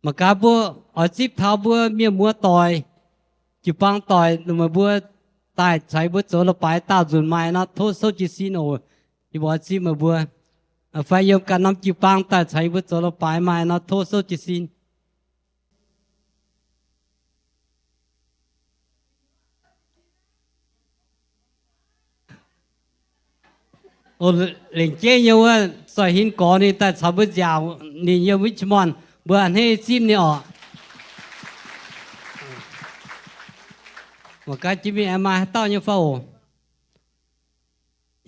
Mangc gaax mbuo oix zipv taux mbuo mienh muoz doic, jiu-baang doic, meih mbuo daaih caux yie mbuo zoux la'baaix daauh nzunc maaih nor, tov souv jiez sin oc. Yie mbuo oix zipv meih mbuo. Fai yiem ganh norm jiu-baang daaih caux yie mbuo zoux la'baaix maaih nor, tov souv jiez sin. Lengc jeiv nyei wuov, Zoih Hin Gorx ninh daaih caux mbuo nziaauc ninh yiem Richmond, mbuo a'hneiv zipv ninh oc. Mangc gaax jiex mingh aengx maaih haaix dauh nyei fai oc.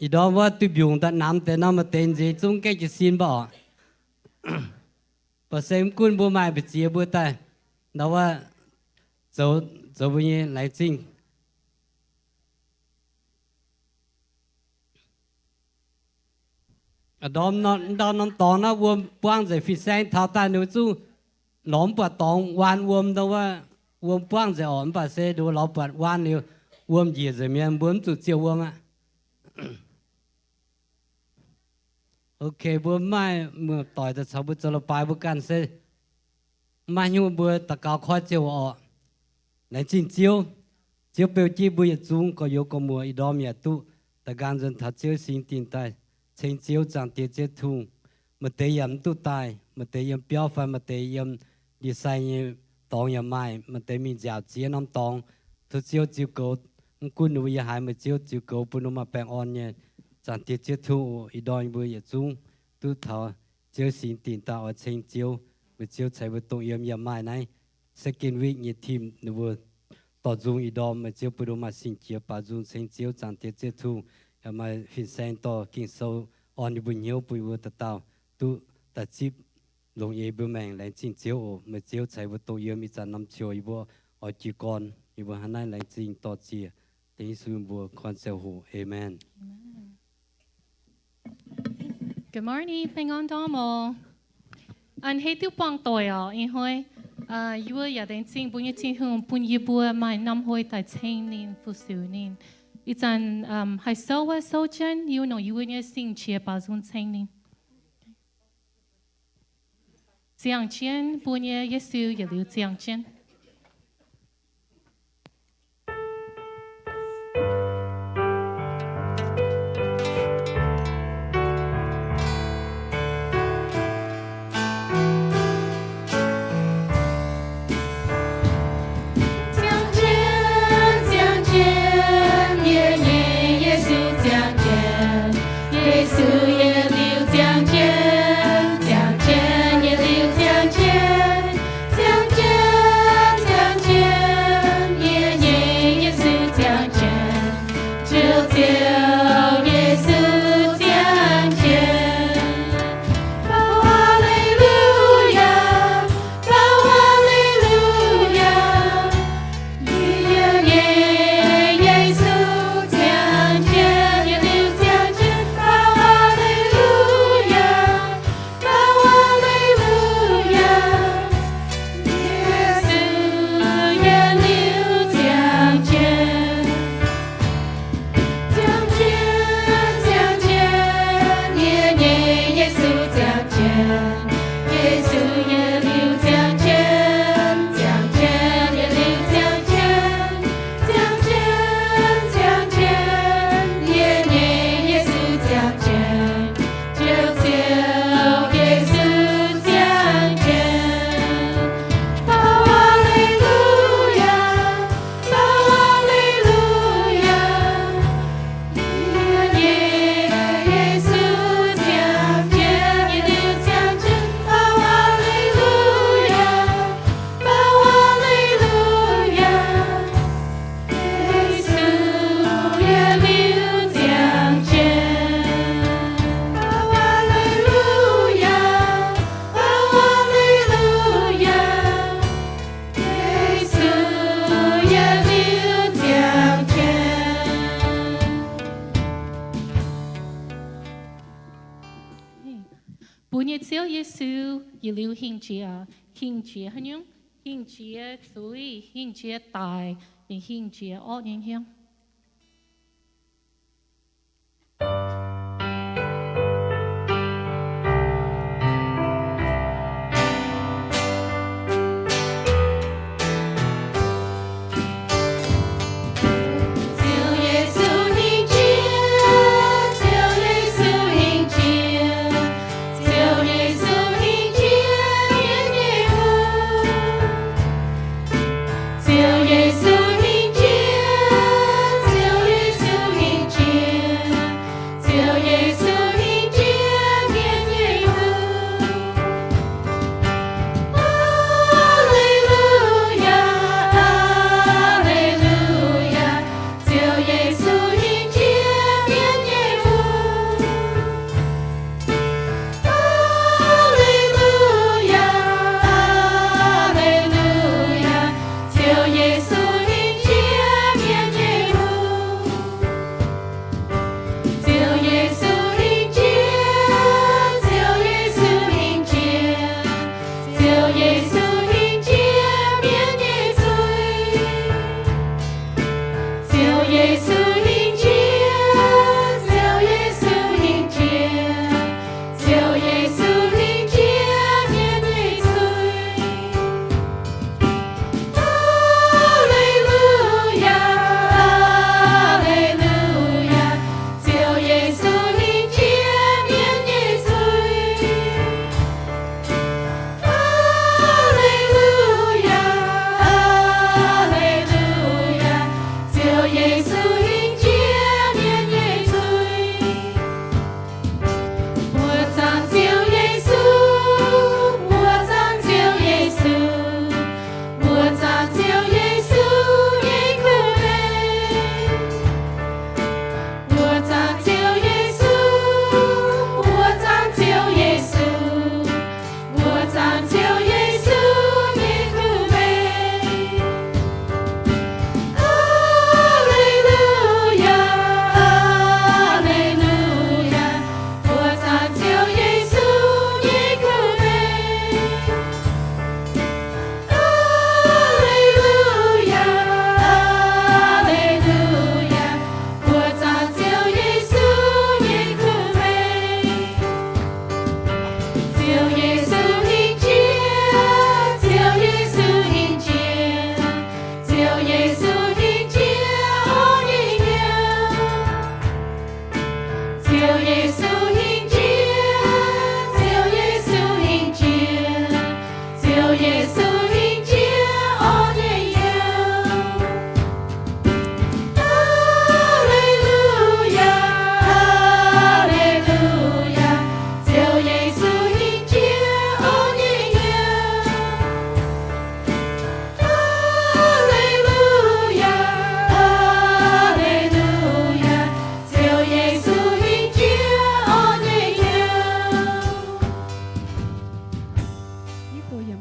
Ih ndorm wuov duih mbiungc daaih namx deix nor, maaih deix nziex zungv gaengh jiez sin mv baac oc. Baac se mv gunv mbuo maaih mbu'ziex mbuo daaih, ndau wuov zoux, zoux mbuo nyei laengz zingh. Ndorm, ndau norm dorngx naaiv wuom buangv nzengc, fin-saeng taux daaih ninh mbuo zungv lorz mv buatc dorngx, waan wuom, ndau wuov wuom buangv nzengc oc. Mv baac se ninh mbuo lorz buatc waan liuz, wuom njiec nzengc mi'aqv, mbuo mv zuqc ziouh wuom aqv. Ok, mbuo mv maaih muoz-doic daaih caux mbuo zoux la'baaix, mbuo ganh se mv maaih hnyouv, mbuo daux gaux koi ziouc oc. Laengz zingh Ziouv. Ziouv beu jienv mbuo yietc zungv gorx-youz gorx-muoc ih ndorm yaac duqv daaih nqaang nzuonx taux Ziouv singx dinc daaih ceng Ziouv, Zaangc Diex Ziouv Tin-Hungh. Maaih deix yaac mv duqv daaih, maaih deix yiem biauv fai maaih deix yiem ndie-sai nyei dorngx yaac maaih, maaih deix mingh nziaauc ziex norm dorngx. Tov Ziouv ziux goux, mv gunv ninh mbuo yiem haaix, meih Ziouv ziux goux bun ninh mbuo maaih baengh orn nyei. Zaangc Diex Ziouv Tin-Hungh oc, ih ndorm yie mbuo yietc zungv duqv taux Ziouv singx dinc daaih oix ceng Ziouv. Meih Ziouv ceix mbuo dongh yiem yaac maaih naaiv second week nyei team ninh mbuo dorh nzung ih ndorm, meih Ziouv bun ninh mbuo maaih singx jiex baaux nzung ceng Ziouv, Zaangc Diex Ziouv Tin-Hungh. Yaac maaih fin-saeng dorh Ging-Sou orn yie mbuo hnyouv bun yie mbuo dauh dauh duqv daaih zipv longx nyei mbuo maengc. Laengz zingh Ziouv oc. Meih Ziouv ceix mbuo dongh yiem ih zanc norm ziouc yie mbuo oix jiez gorn, yie mbuo hnangv naaiv laengz zingh dorh ziec dengv Yesu mbuo gorn ziangh hoc. Aamen. Good morning, baengh orn ndorm oc. A'hneiv duqv buangh doic oc. Ih hnoi yie mbuo yaac laengz zingh mbuo nyei Tin-Hungh bun yie mbuo maaih norm hoz daaih ceng ninh, fu-sux ninh. Ih zanc haih souv wuov souv jienv, yie nongc yie mbuo nyei singx qiex baaux nzung ceng ninh. Ziangh jienv mbuo nyei Yesu yietc liuz ziangh jienv. Mbuo nyei Ziouv Yesu yietc liuz hingh jiex, hingh jiex haaix nyungc? Hingh jiex zuiz, hingh jiex daic, hingh jiex orqv nyei hnyouv.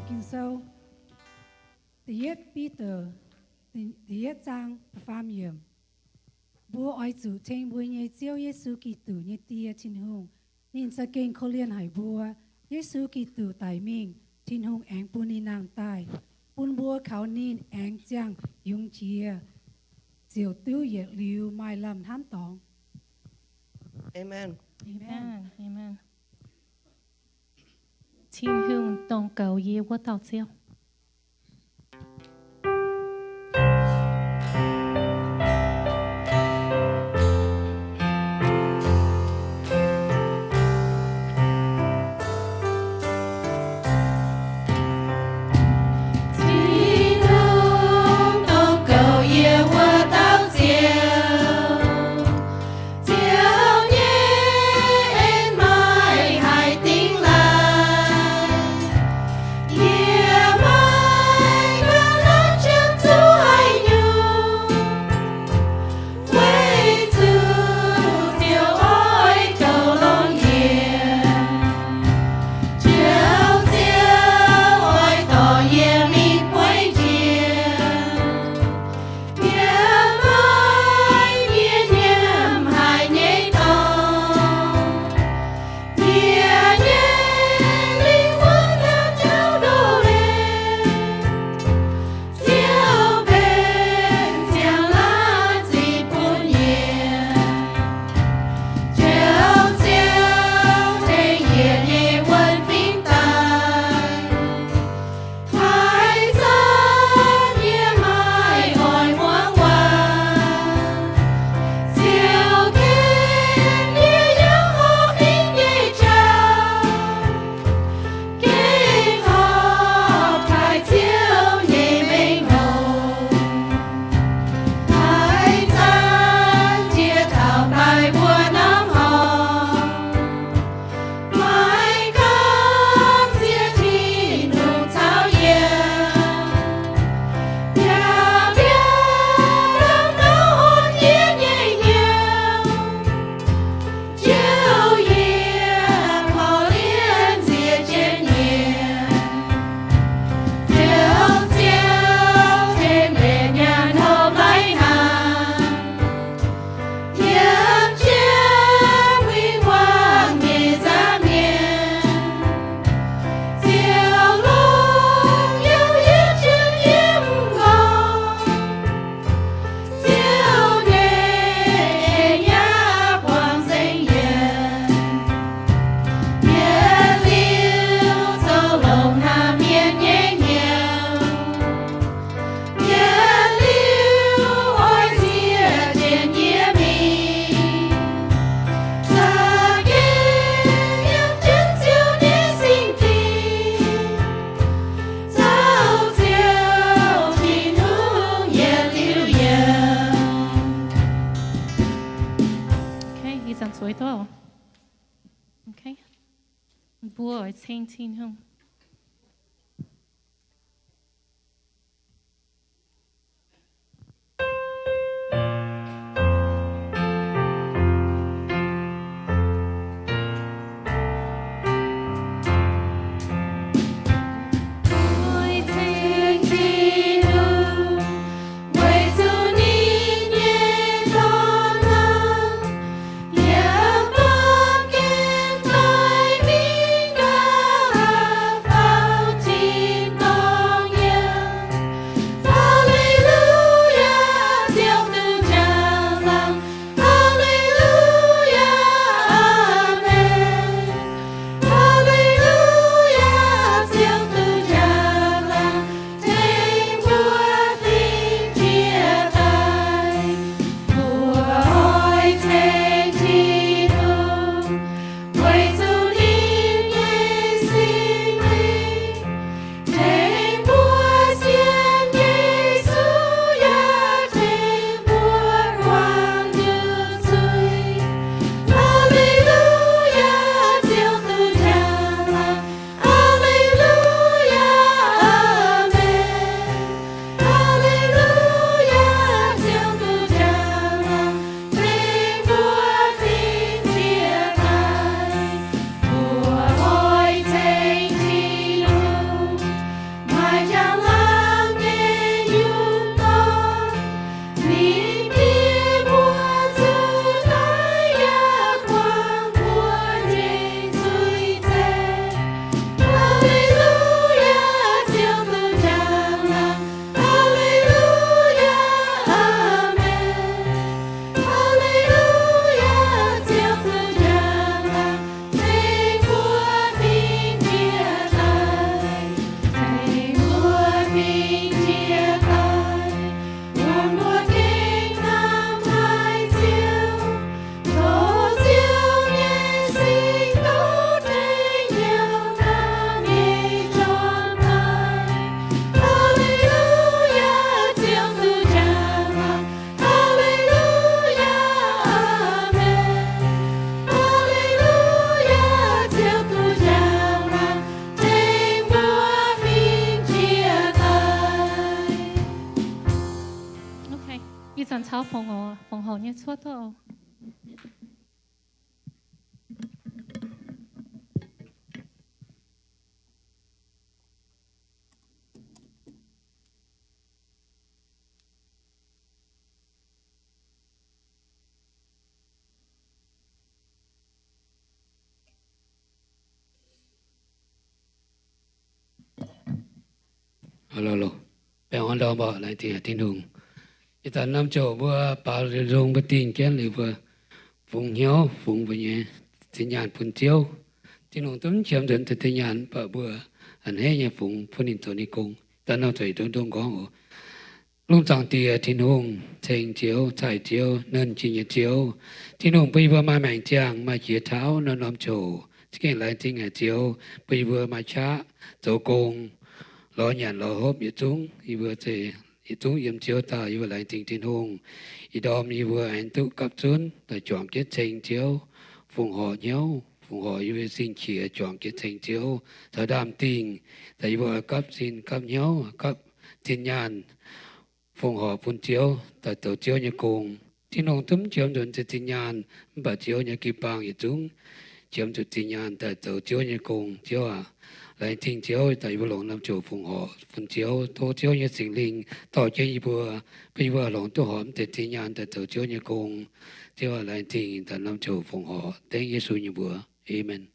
Ging-Sou da'yietv Bide, da'yietv zaang da'faam yiemc. Mbuo oix zuqc tengx mbuo nyei Ziouv Yesu Giduc nyei Die, Tin-Hungh. Ninh za'gengh korv-lienh haic mbuo. Yesu Giduc daic mingh, Tin-Hungh aengx bun ninh nangh daaih, bun mbuo kaux ninh aengx ziangh yungz jiex ziouc duqv yietc liuz maaih lamh hnamv dorngx. Amen. Amen. Amen. Tin-Hungh dongh goux yie wuov dauh Ziouv. Tin-Hungh dongh goux yie wuov dauh Ziouv. Ziouv nyei en maaih haaix dingc laanh, yie maiv ganh lamh qiemx zuqc haaix nyungc. Weic zuqc Ziouv oix goux longx yie, Ziouv, Ziouv oix dorh yie mingh bueix njien. Yie maiv mienh nyiemc haic nyei dorngx, yie nyei lingh wuonh ziouc ndoh leiz. Ziouv benx ziangh laanh ziqc bun yie, Ziouv, Ziouv tengx yie nyei wuonh fingx daaih. Haaix zanc yie maiv oix muangx waac, Ziouv tengx yie yiem horpc fingx nyei jauv, gengh horpc taaih Ziouv nyei mengh hoc. Haaix zanc jiex taux daaih mbuo norm horpc, maiv gorngv ziex Tin-Hungh caux yie, yaac biaux lamh ndau orn yie nyei hnyouv. Ziouv, yie korv-lienh nziex jienv yie. Ziouv, Ziouv tengx mienh nyanc hopv lai-hnaangx, yiem jienv win-wangv nyei nza'hmien. Ziouv, longx youh yietc zungv yiem nqorngv. Ziouv nyei en yaac buangh nzengc yie. Yietc liuz zoux longx hnamv mienh nyei hnyouv. Yietc liuz oix nziex jienv yie mingh, za'gengh yiem jienv Ziouv nyei singx Ging. Zoux Ziouv Tin-Hungh yietc liuz yiem. Okay, ih zanc zueiz duqv. Okay. Mbuo oix ceng Tin-Hungh. Caux fongc horc, fongc horc nyei cuotv duqv oc. Baengh orn lorqc, laengz zingh haic Tin-Hungh. Ih zanc norm ziouc mbuo baaux liuz nzung mbuo dingh jienv liuz mbuo fungx hnyouv, fungx mbuo nyei zinh nyaanh bun Ziouv. Tin-Hungh zungv qiemx nzunc deix zinh nyaanh, mv baac mbuo a'hneiv nyei fungx bun ninh zoux ninh gong. Ih zanc norm ziouc yietc nduqc nduqc nqorngv oc. Lungh zaangc Diex Tin-Hungh, ceng Ziouv, cai Ziouv, nernh jiex nyei Ziouv. Tin-Hungh bun yie mbuo maaih maengc ziangh, maaih jiex tauv norm norm ziouc. Za'gengh laengz zingh haic Ziouv, bun yie mbuo maaih qaqv zoux gong, lorz nyanc lorz hopv yietc zungv. Yie mbuo zeiz yietc zungv yiem Ziouv daaih, yie mbuo laengz zingh Tin-Hungh. Ih ndorm yie mbuo aengx duqv gapv zunv daaih juangc jienv ceng Ziouv, fongc horc hnyouv, fongc horc yie mbuo nyei sing-qiex juangc jienv ceng Ziouv caux ndaam-dingh, daaih yie mbuo oix gapv zinh gapv hnyouv, gapv zinh nyaanh, fongc horc bun Ziouv daaih zoux Ziouv nyei gong. Tin-Hungh zungv qiemx nzunc deix zinh nyaanh, mv baac Ziouv nyei jiu-baang yietc zungv qiemx nzunc zinh nyaanh daaih zoux Ziouv nyei gong. Ziouv aac, laengz zingh Ziouv daaih yie mbuo longc norm ziouc fongc horc bun Ziouv. Tov Ziouv nyei Singx Lingh dorh jienv yie mbuo, bun yie mbuo longc duqv horpc deix zinh nyaanh daaih zoux Ziouv nyei gong. Ziouv aac, laengz zingh daaih norm ziouc fongc horc, dengv Yesu nyei mbuox. Aamen.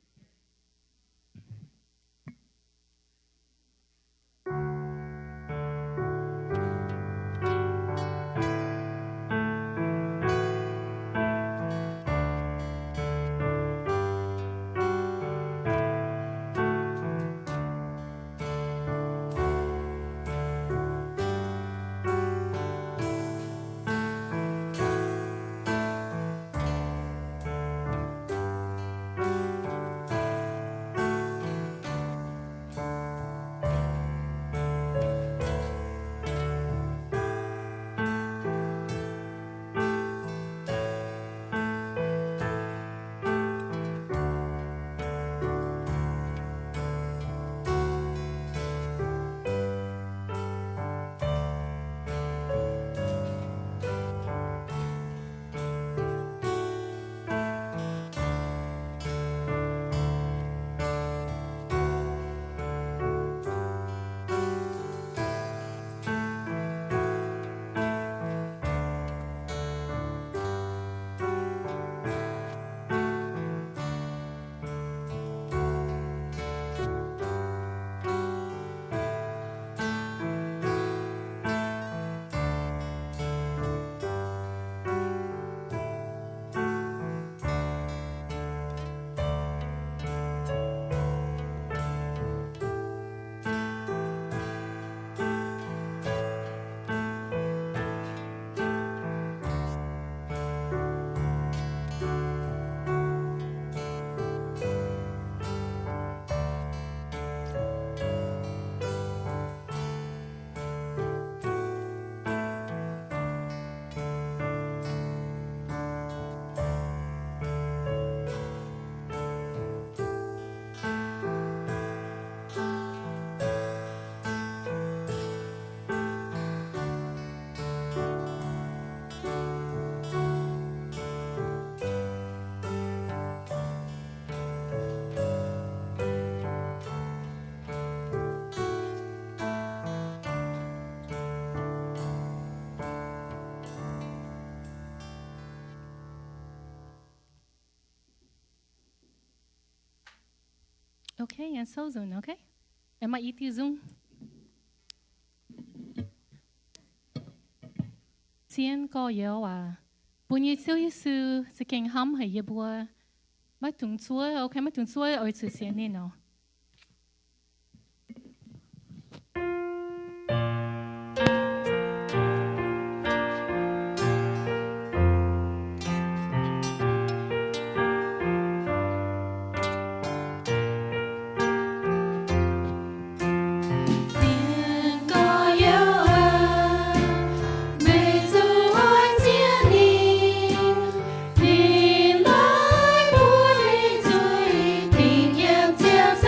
Okay, and so soon, okay? Aengx maaih i diuh nzung. Zien gorx-youz aac, mbuo nyei Ziouv Yesu za'gengh hnamv haic yie mbuo. Maiv dungx zuov, okay, maiv dungx zuov oix zuqc sienx ninh oc. Zien gorx-youz aac, meih zuqc oix zien ninh, ninh maiv buoqv ninh zuiz, dingc yiem ziangh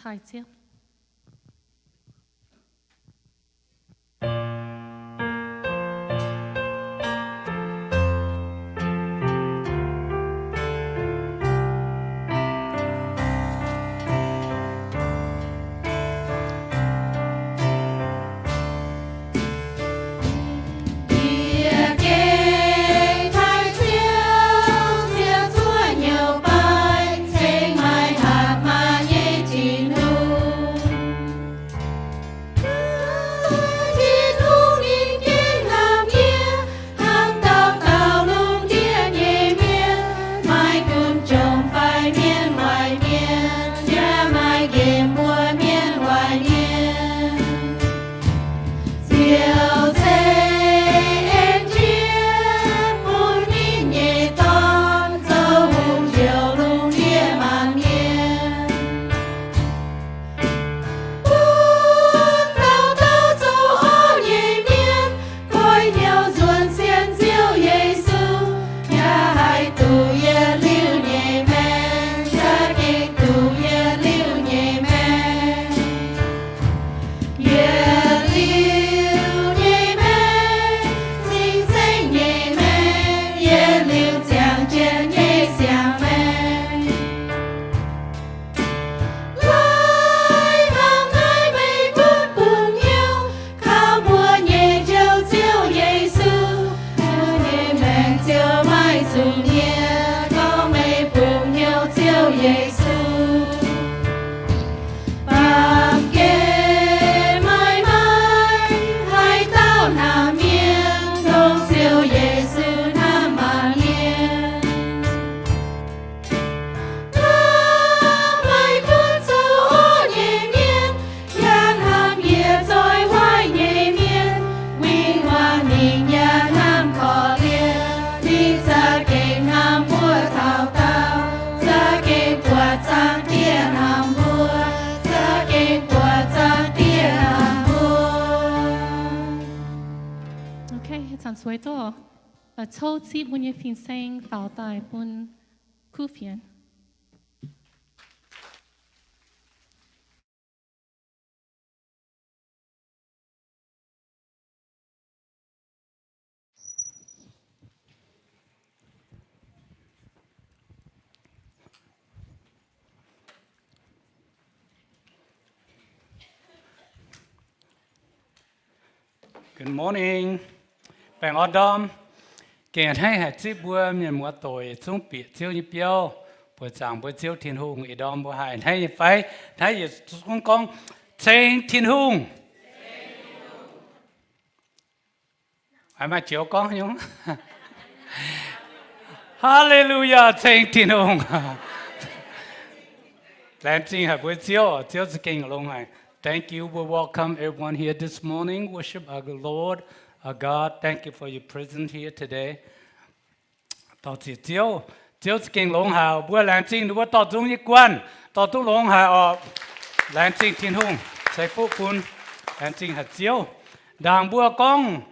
Daaih ziouv. Okay, ih zanc zueiz duqv la'couv zipv mbuo nyei fin-saeng faaux daaih bun kuv fienx. Good morning. Baengh orn ndorm. Gengh a'hneiv haic zipv mbuo mienh muoz doic zungv bieqc Ziouv nyei biauv, buoqc zaangc mbuo Ziouv Tin-Hungh. Ih ndorm mbuo haih a'hneiv nyei fai? A'hneiv yietc zungv gorngv, Ceng Tin-Hungh. Maaih joux gorngv nyungc? Haleluyaa, ceng Tin-Hungh. Laengz zingh haic mbuo Ziouv, Ziouv za'gengh longx haic. Thank you. We welcome everyone here this morning. Worship our Lord, our God. Thank you for your presence here today. Dorh ziec Ziouv, Ziouv za'gengh longx haic. Mbuo laengz zingh ninh mbuo dorh nzung nyei guanh, dorh duqv longx haic oc. Laengz zingh Tin-Hungh ceix fuqv bun. Laengz zingh haic Ziouv. Ndaangc mbuo gorngv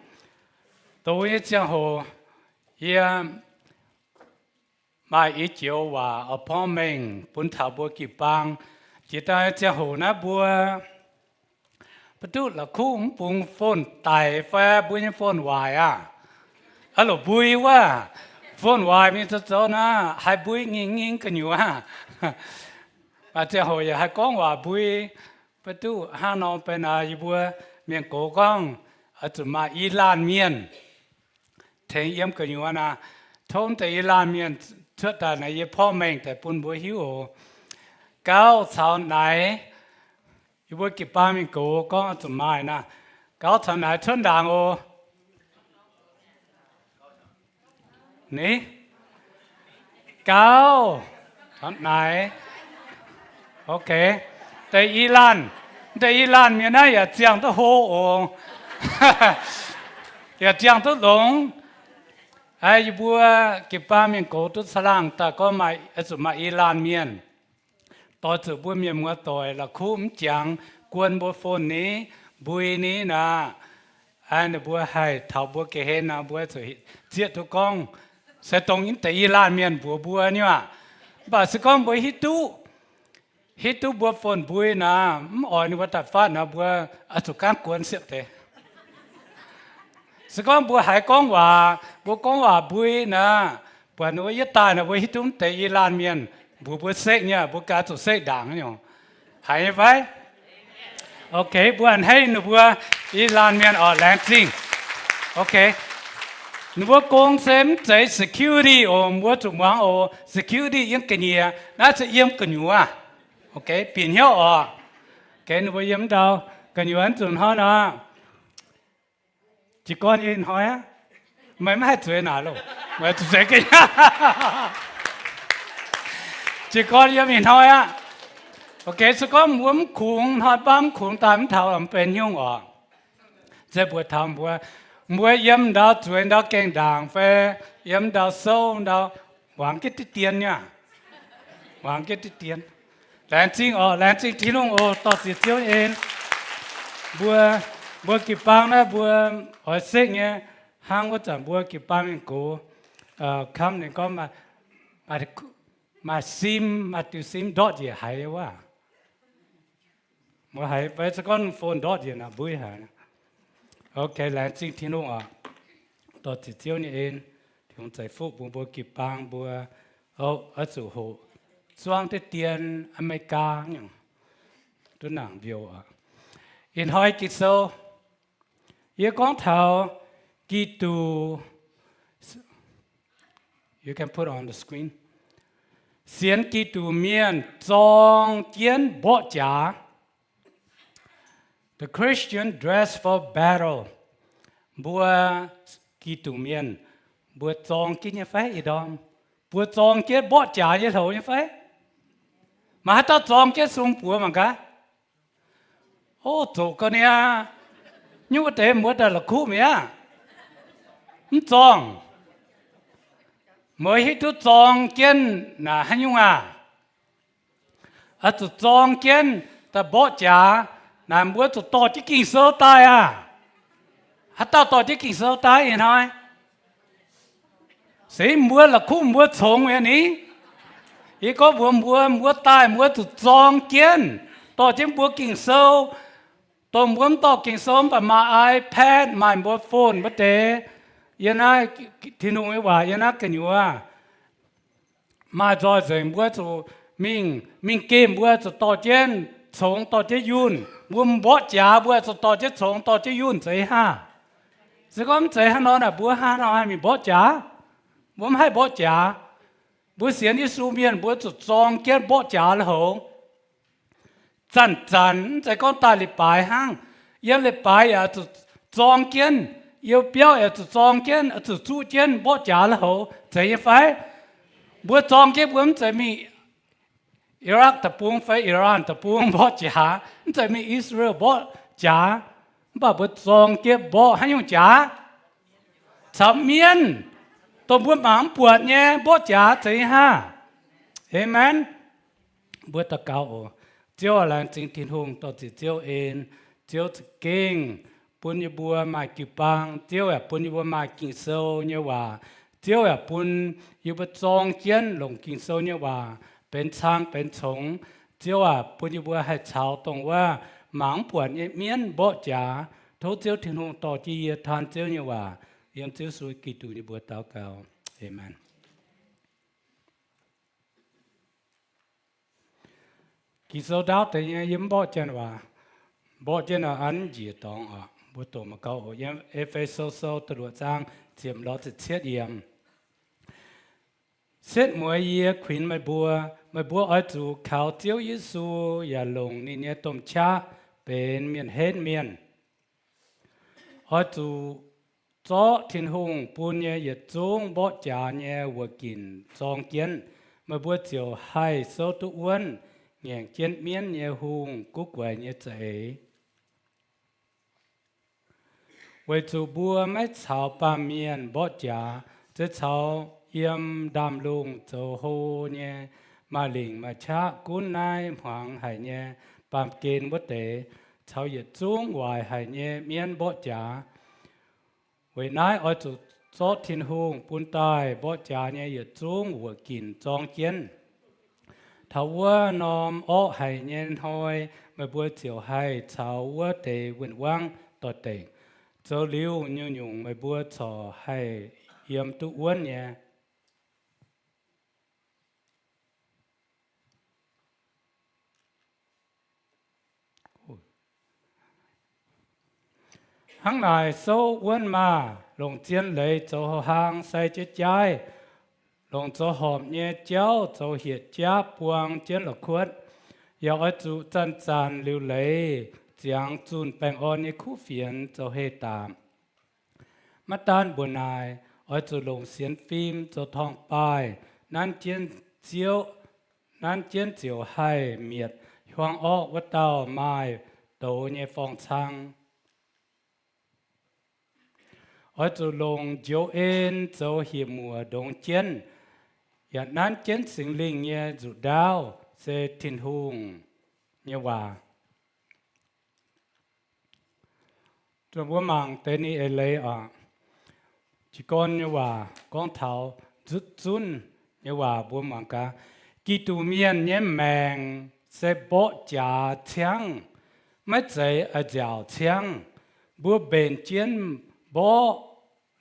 doz nyei ziangh hoc, yie maaih ih joux waac oix porv mengh bun taux mbuo jiu-baang. Jiex daaih ziangh hoc naaiv mbuo maiv duqv la'kuqv mv bungx phone daic fai mbuo nyei phone waaic aqv. Aa, loc mbui wuov, phone waaic mingh zoux zoux naaiv haih mbui ngingh ngingh gu'nyuoz. Maaih ziangh hoc yaac haih gorngv waac mbui. Maiv duqv hnangv nor, benx naaic yie mbuo mienh gox gorngv, oix zuqc maaih i laanh mienh tengx yiem gu'nyuoz naaic, tov deix i laanh mienh cuotv daaih naaic yie porv mengh daaih bun mbuo hiuv oc. Gauv caux naaic, yie mbuo jiu-baang mienh gox gorngv oix zuqc maaih naaic, gauv caux naaic cuotv ndaangc oc. Ni, gauv caux naaic. Ok. Deix i laanh, deix i laanh mienh naaiv yaac ziangh duqv hlo oc. Yaac ziangh duqv longx. Aa, yie mbuo jiu-baang mienh gox duqv caangh laangh daaih gorngv maaih, oix zuqc maaih i laanh mienh doix zuqc mbuo mienh muoz doic la'kuqv mv jangx, guon mbuo phone ni, mbui ni naaic. Aa, ninh mbuo haih taux mbuo ga'hlen naaic, mbuo zuqc zieqv duqv gorngv, se dongh deix i laanh mienh mbuox mbuo nyei aqv. Mv baac se gorngv mbuo hiuv duqv Hiuv duqv mbuo phone mbui naaic, mv oix ninh mbuo daaih fatv nor, mbuo oix zuqc gaanv guon siepv deix. Se gorngv mbuo haiz gorngv waac, mbuo gorngv waac mbui naaic, buatc ninh mbuo yietv daaih naaic, mbuo hiuv duqv mv deix i laanh mienh mbuox mbuo sekv nyei, mbuo gaax zuqc sekv ndaangc nyei. Haiz nyei fai? Ok, mbuo a'hneiv ninh mbuo i laanh mienh oc, laengz zingh. Ok, ninh mbuo gong se mv zeiz security oc, mbuo zuqc muangx oc, security yiem ga'nyiec, naaiv se yiem gu'nyuoz. Ok, bieqc hnyouv oc. Ok, ninh mbuo yiem ndau gu'nyuoz nzunc hnoi nor. Jiez gorn yiem ih hnoi aqv. Meih mv haih zueiz naaic loh. Meih zuqc zueiz ga'nyiec. Jiez gorn yiem ih hnoi aqv. Ok, se gorngv mbuo mv kungx, hnoi baav mv kungx daaih mv taux, mv benx nyungc oc. Se mbuox taux mbuo, mbuo yiem ndau zueiz ndau gaengh ndaangc fai yiem ndau souv ndau, muangx jienv diqv dien nyei. Muangx jienv diqv dien. Laengz zingh oc, laengz zingh Tin-Hungh oc, dorh ziec Ziouv nyei en. Mbuo, mbuo jiu-baang naaiv mbuo oix sekv nyei, hnangv wuov zanc mbuo jiu-baang mingh gox, kamv ninh gorngv maaih sim, maaih diuh sim ndortv njiec haiz wuov. Mbuo haiz fai se gorngv phone ndortv njiec naaic mbuo haiz. Ok, laengz zingh Tin-Hungh oc, dorh ziec Ziouv nyei en. Tin-Hungh ceix fuqv bun mbuo jiu-baang mbuo, oix zuqc hoqc zuangv diqv dien Aa^me^li^gaa nyungc duqv nangc mbiouh oc. Ih hnoi Ging-Sou yie gorngv taux Giduc, you can put on the screen. Sienx Giduc mienh zorng jienv mborqv jaax. The Christian dress for battle. Mbuo Giduc mienh, mbuo zorng jienv nyei fai ih ndorm? Mbuo zorng jienv mborqv jaax nyei hloux nyei fai? Maaih haaix dauh zorng jienv sung buoz mangc gaax? Ov, zoqc ga'naaiv nyungc wuov deix mbuo daaih la'kuqv mi'aqv. Mv zorng. Meih hiuv duqv zorng jienv naaic haaix nyungc aac? Oix zuqc zorng jienv daaih mborqv jaax. Naaic mbuo zuqc dorh jienv Ging-Sou daaih aac. Haaix dauh dorh jienv Ging-Sou daaih ih hnoi? Se mbuo la'kuqv mbuo congx mi'aqv ni. Yie gorngv mbuox mbuo, mbuo daaih mbuo zuqc zorng jienv dorh jienv mbuo Ging-Sou. Dongh mbuo mv dorh Ging-Sou mv baac maaih iPad, maaih mbuo phone wuov deix, yiem naaiv Tin-Hungh nyei waac yiem naaiv gu'nyuoz maaih nzoih nzengc, mbuo zuqc mingh, mingh gemh mbuo zuqc dorh jienv congx dorh jienv yunh. Mbuo mborqv jaax mbuo zuqc dorh jienv congx dorh jienv yunh, zeiz haav? Se gorngv mv zeiz haaix nor naaic, mbuo haaix nor haih mingh mborqv jaax? Mbuo mv haih mborqv jaax. Mbuo sienx Yesu mienh mbuo zuqc zorng jienv mborqv jaax lui-houx. Zanc-zanc, mv zeiz gorngv daaih leiz-baaix hnangv. Yiem leiz-baaix yaac zuqc zorng jienv, yiem biauv yaac zuqc zorng jienv, zuqc zuqv jienv mborqv jaax lui-houx. Zeiz nyei fai? Mbuo zorng jienv mbuo mv zeiz mingh Iraq deic-bung fai Iran deic-bung mborqv jaax, mv zeiz mingh Israel mborqv jaax, mv baac mbuo zorng jienv mborqv haaix nyungc jaax? Caux mienv, dongh mbuo mangc mv buatc nyei mborqv jaax, zeiz nyei haav? Aamen. Mbuo daux gaux oc. Ziouv aac, laengz zingh Tin-Hungh dorh ziec Ziouv en. Ziouv za'gengh bun yie mbuo maaih jiu-baang. Ziouv yaac bun yie mbuo maaih Ging-Sou nyei waac. Ziouv yaac bun yie mbuo zorng jienv longc Ging-Sou nyei waac benx cang benx congx. Ziouv aac, bun yie mbuo haih caux dongh wuov mangc mv buatc nyei mienv mborqv jaax. Tov Ziouv Tin-Hungh dorh jienv yie taan Ziouv nyei waac. Yiem Ziouv Yesu Giduc nyei mbuox daux gaux. Aamen. Ging-Sou ndaauv deix nyei yie mv mborqv jienv waac, mborqv jienv nor an njiec dorngx oc. Mbuo doqc mangc gaax oc. Yiem E^fe^so Sou da'luoqc zaang ziepc lorz ziepc cietv yiemc. Setv mueiz yie kuinx meih mbuo, meih mbuo oix zuqc kaux Ziouv Yesu yaac longc ninh nyei domh qaqv benx mienh henv mienh. Oix zuqc zorqv Tin-Hungh bun nyei yietc zungv mborqv jaax nyei wuoqc ginc zorng jienv, meih mbuo ziouc haih souv duqv wuonv, ngaengc jienv mienv nyei hungh guv guaix nyei za'eix. Weic zuqc mbuo maiv caux baamh mienh mborqv jaax, se caux yiem ndaamv-lungh zoux hlo nyei, maaih lingc maaih qaqv gunv naaiv hmuangx haic nyei baamh gen wuov deix, caux yietc zungv waaic haic nyei mienv mborqv jaax. Weic naaiv oix zuqc zorqv Tin-Hungh bun daaih mborqv jaax nyei yietc zungv wuoqc ginc zorng jienv. Taux wuov norm orqv haic nyei hnoi, meih mbuo ziouc haih caux wuov deix win-wangv doix-dekc. Zoux liuz nyungc-nyungc meih mbuo corc haih yiem duqv wuonv nyei. Hnangv naaic souv wuonv maah! Longc zien leiz zoux hau hlaang sai jaiv jaaiv, longc zoux horpc nyei jauv zoux hietc jaav buang jienv la'kuotv. Yaac oix zuqc zanc-zanc liuc leiz ziangx zunh baengh orn nyei kuv fienx zoux heh daaih. Maiv daan mbuo naaic, oix zuqc longc sienx fim zoux torngv-baaih nanv jienv Ziouv, nanv jienv ziouc haih mietc hiuang orqv wuov dauh maaih douz nyei forng-cang. Oix zuqc longc njoux en zoux hieh muoc ndongx jienv, yaac nanv jienv Singx Lingh nyei nzuqc-ndaauv, se Tin-Hungh nyei waac. Mbuo mangc deix ninh eix leiz oc. Jiez-gorn nyei waac gorngv taux nzutv zunv nyei waac mbuo mangc gaax. Giduc mienh nyei maengc se mborqv jaax ciangv, maiv zeiz a'nziaauc ciangv. Mbuo mbenc jienv mborqv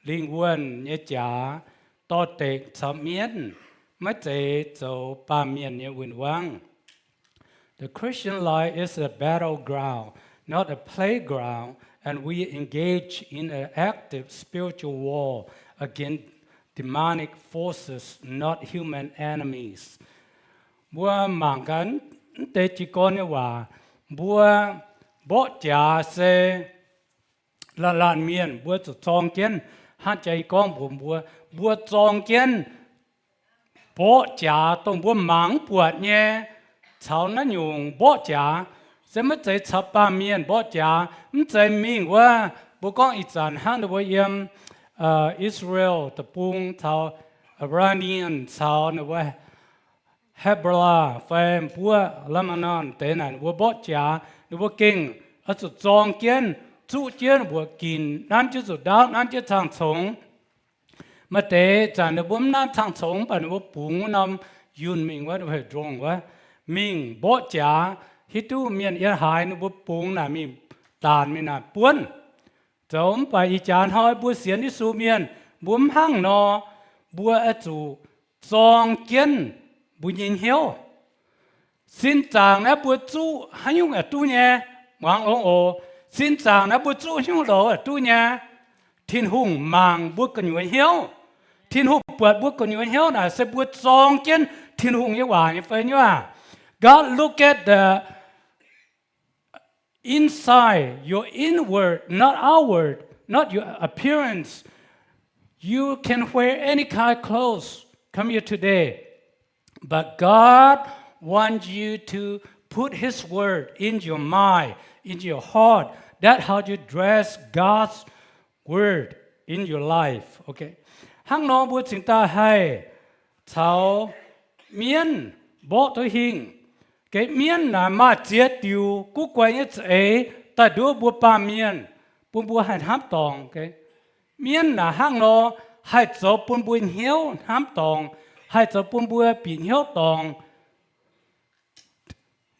lingh wuonh nyei jaax, dorh dekc caux mienv, maiv zeiz zoux baamh mienh nyei win-wangv. The Christian life is a battleground, not a playground, and we engage in an active spiritual war against demonic forces, not human enemies. Mbuo mangc gaax mv deix jiez-gorn nyei waac, mbuo mborqv jaax se laanh laanh mienh mbuo zuqc zorng jienv, hnangv jaa gorngv mbuox mbuo, mbuo zorng jienv mborqv jaax dongh mbuo mangc mv buatc nyei, caux naaiv nyungc mborqv jaax. Se maiv zeiz caux baamh mienh mborqv jaax, mv zeiz mingh wuov, mbuo gorngv ih zanc hnangv ninh mbuo yiem Israel deic-bung caux Iranian caux ninh mbuo Hezbollah fai mbuo Lebanon deix naaic, ninh mbuo mborqv jaax, ninh mbuo gengh oix zuqc zorng jienv, zuqv jienv mbuoqc ginc, nanv jienv nzuqc ndaauv, nanv jienv cang-congx. Maaih deix zanc ninh mbuo mv nanv cang-congx, mv baac ninh mbuo bungx wuov norm yunh mingh wuov, drone wuov, mingh mborqv jaax, hiuv duqv mienh yiem haaix, ninh mbuo bungx naaic mingh daanc mingh naaic buonv. Zoux mv baac ih jaax hnoi mbuo sienx Yesu mienh, mbuo mv hnangv nor, mbuo oix zuqc zorng jienv mbuo nyei hnyouv. Sin zaangc naaiv mbuo zuqv haaix nyungc yaac duqv nyei, muangx longx oc. Sin zaangc naaiv mbuo zuqv haaix nyungc lorz yaac duqv nyei. Tin-Hungh mangc mbuo gu'nyuoz hnyouv. Tin-Hungh buatc mbuo gu'nyuoz hnyouv naaic se mbuo zorng jienv Tin-Hungh nyei waac nyei fai nyuav. God look at the inside, your inward, not outward, not your appearance. You can wear any kind of clothes, come here today. But God wants you to put His word in your mind, in your heart. That's how you dress God's word in your life. Okay. Hnangv nor mbuo cingx daaih haih caux mienv mborqv duqv hingh. Geh mienv naaic maaih ziex diuc guv guaix nyei za'eix daaih nduov mbuo baamh mienh, bun mbuo haih hnamv dorngc. Mienv naaic hnangv nor haih zoux bun mbuo hnyouv hnamv dorngc, haih zoux bun mbuo bieqc hnyouv dorngc.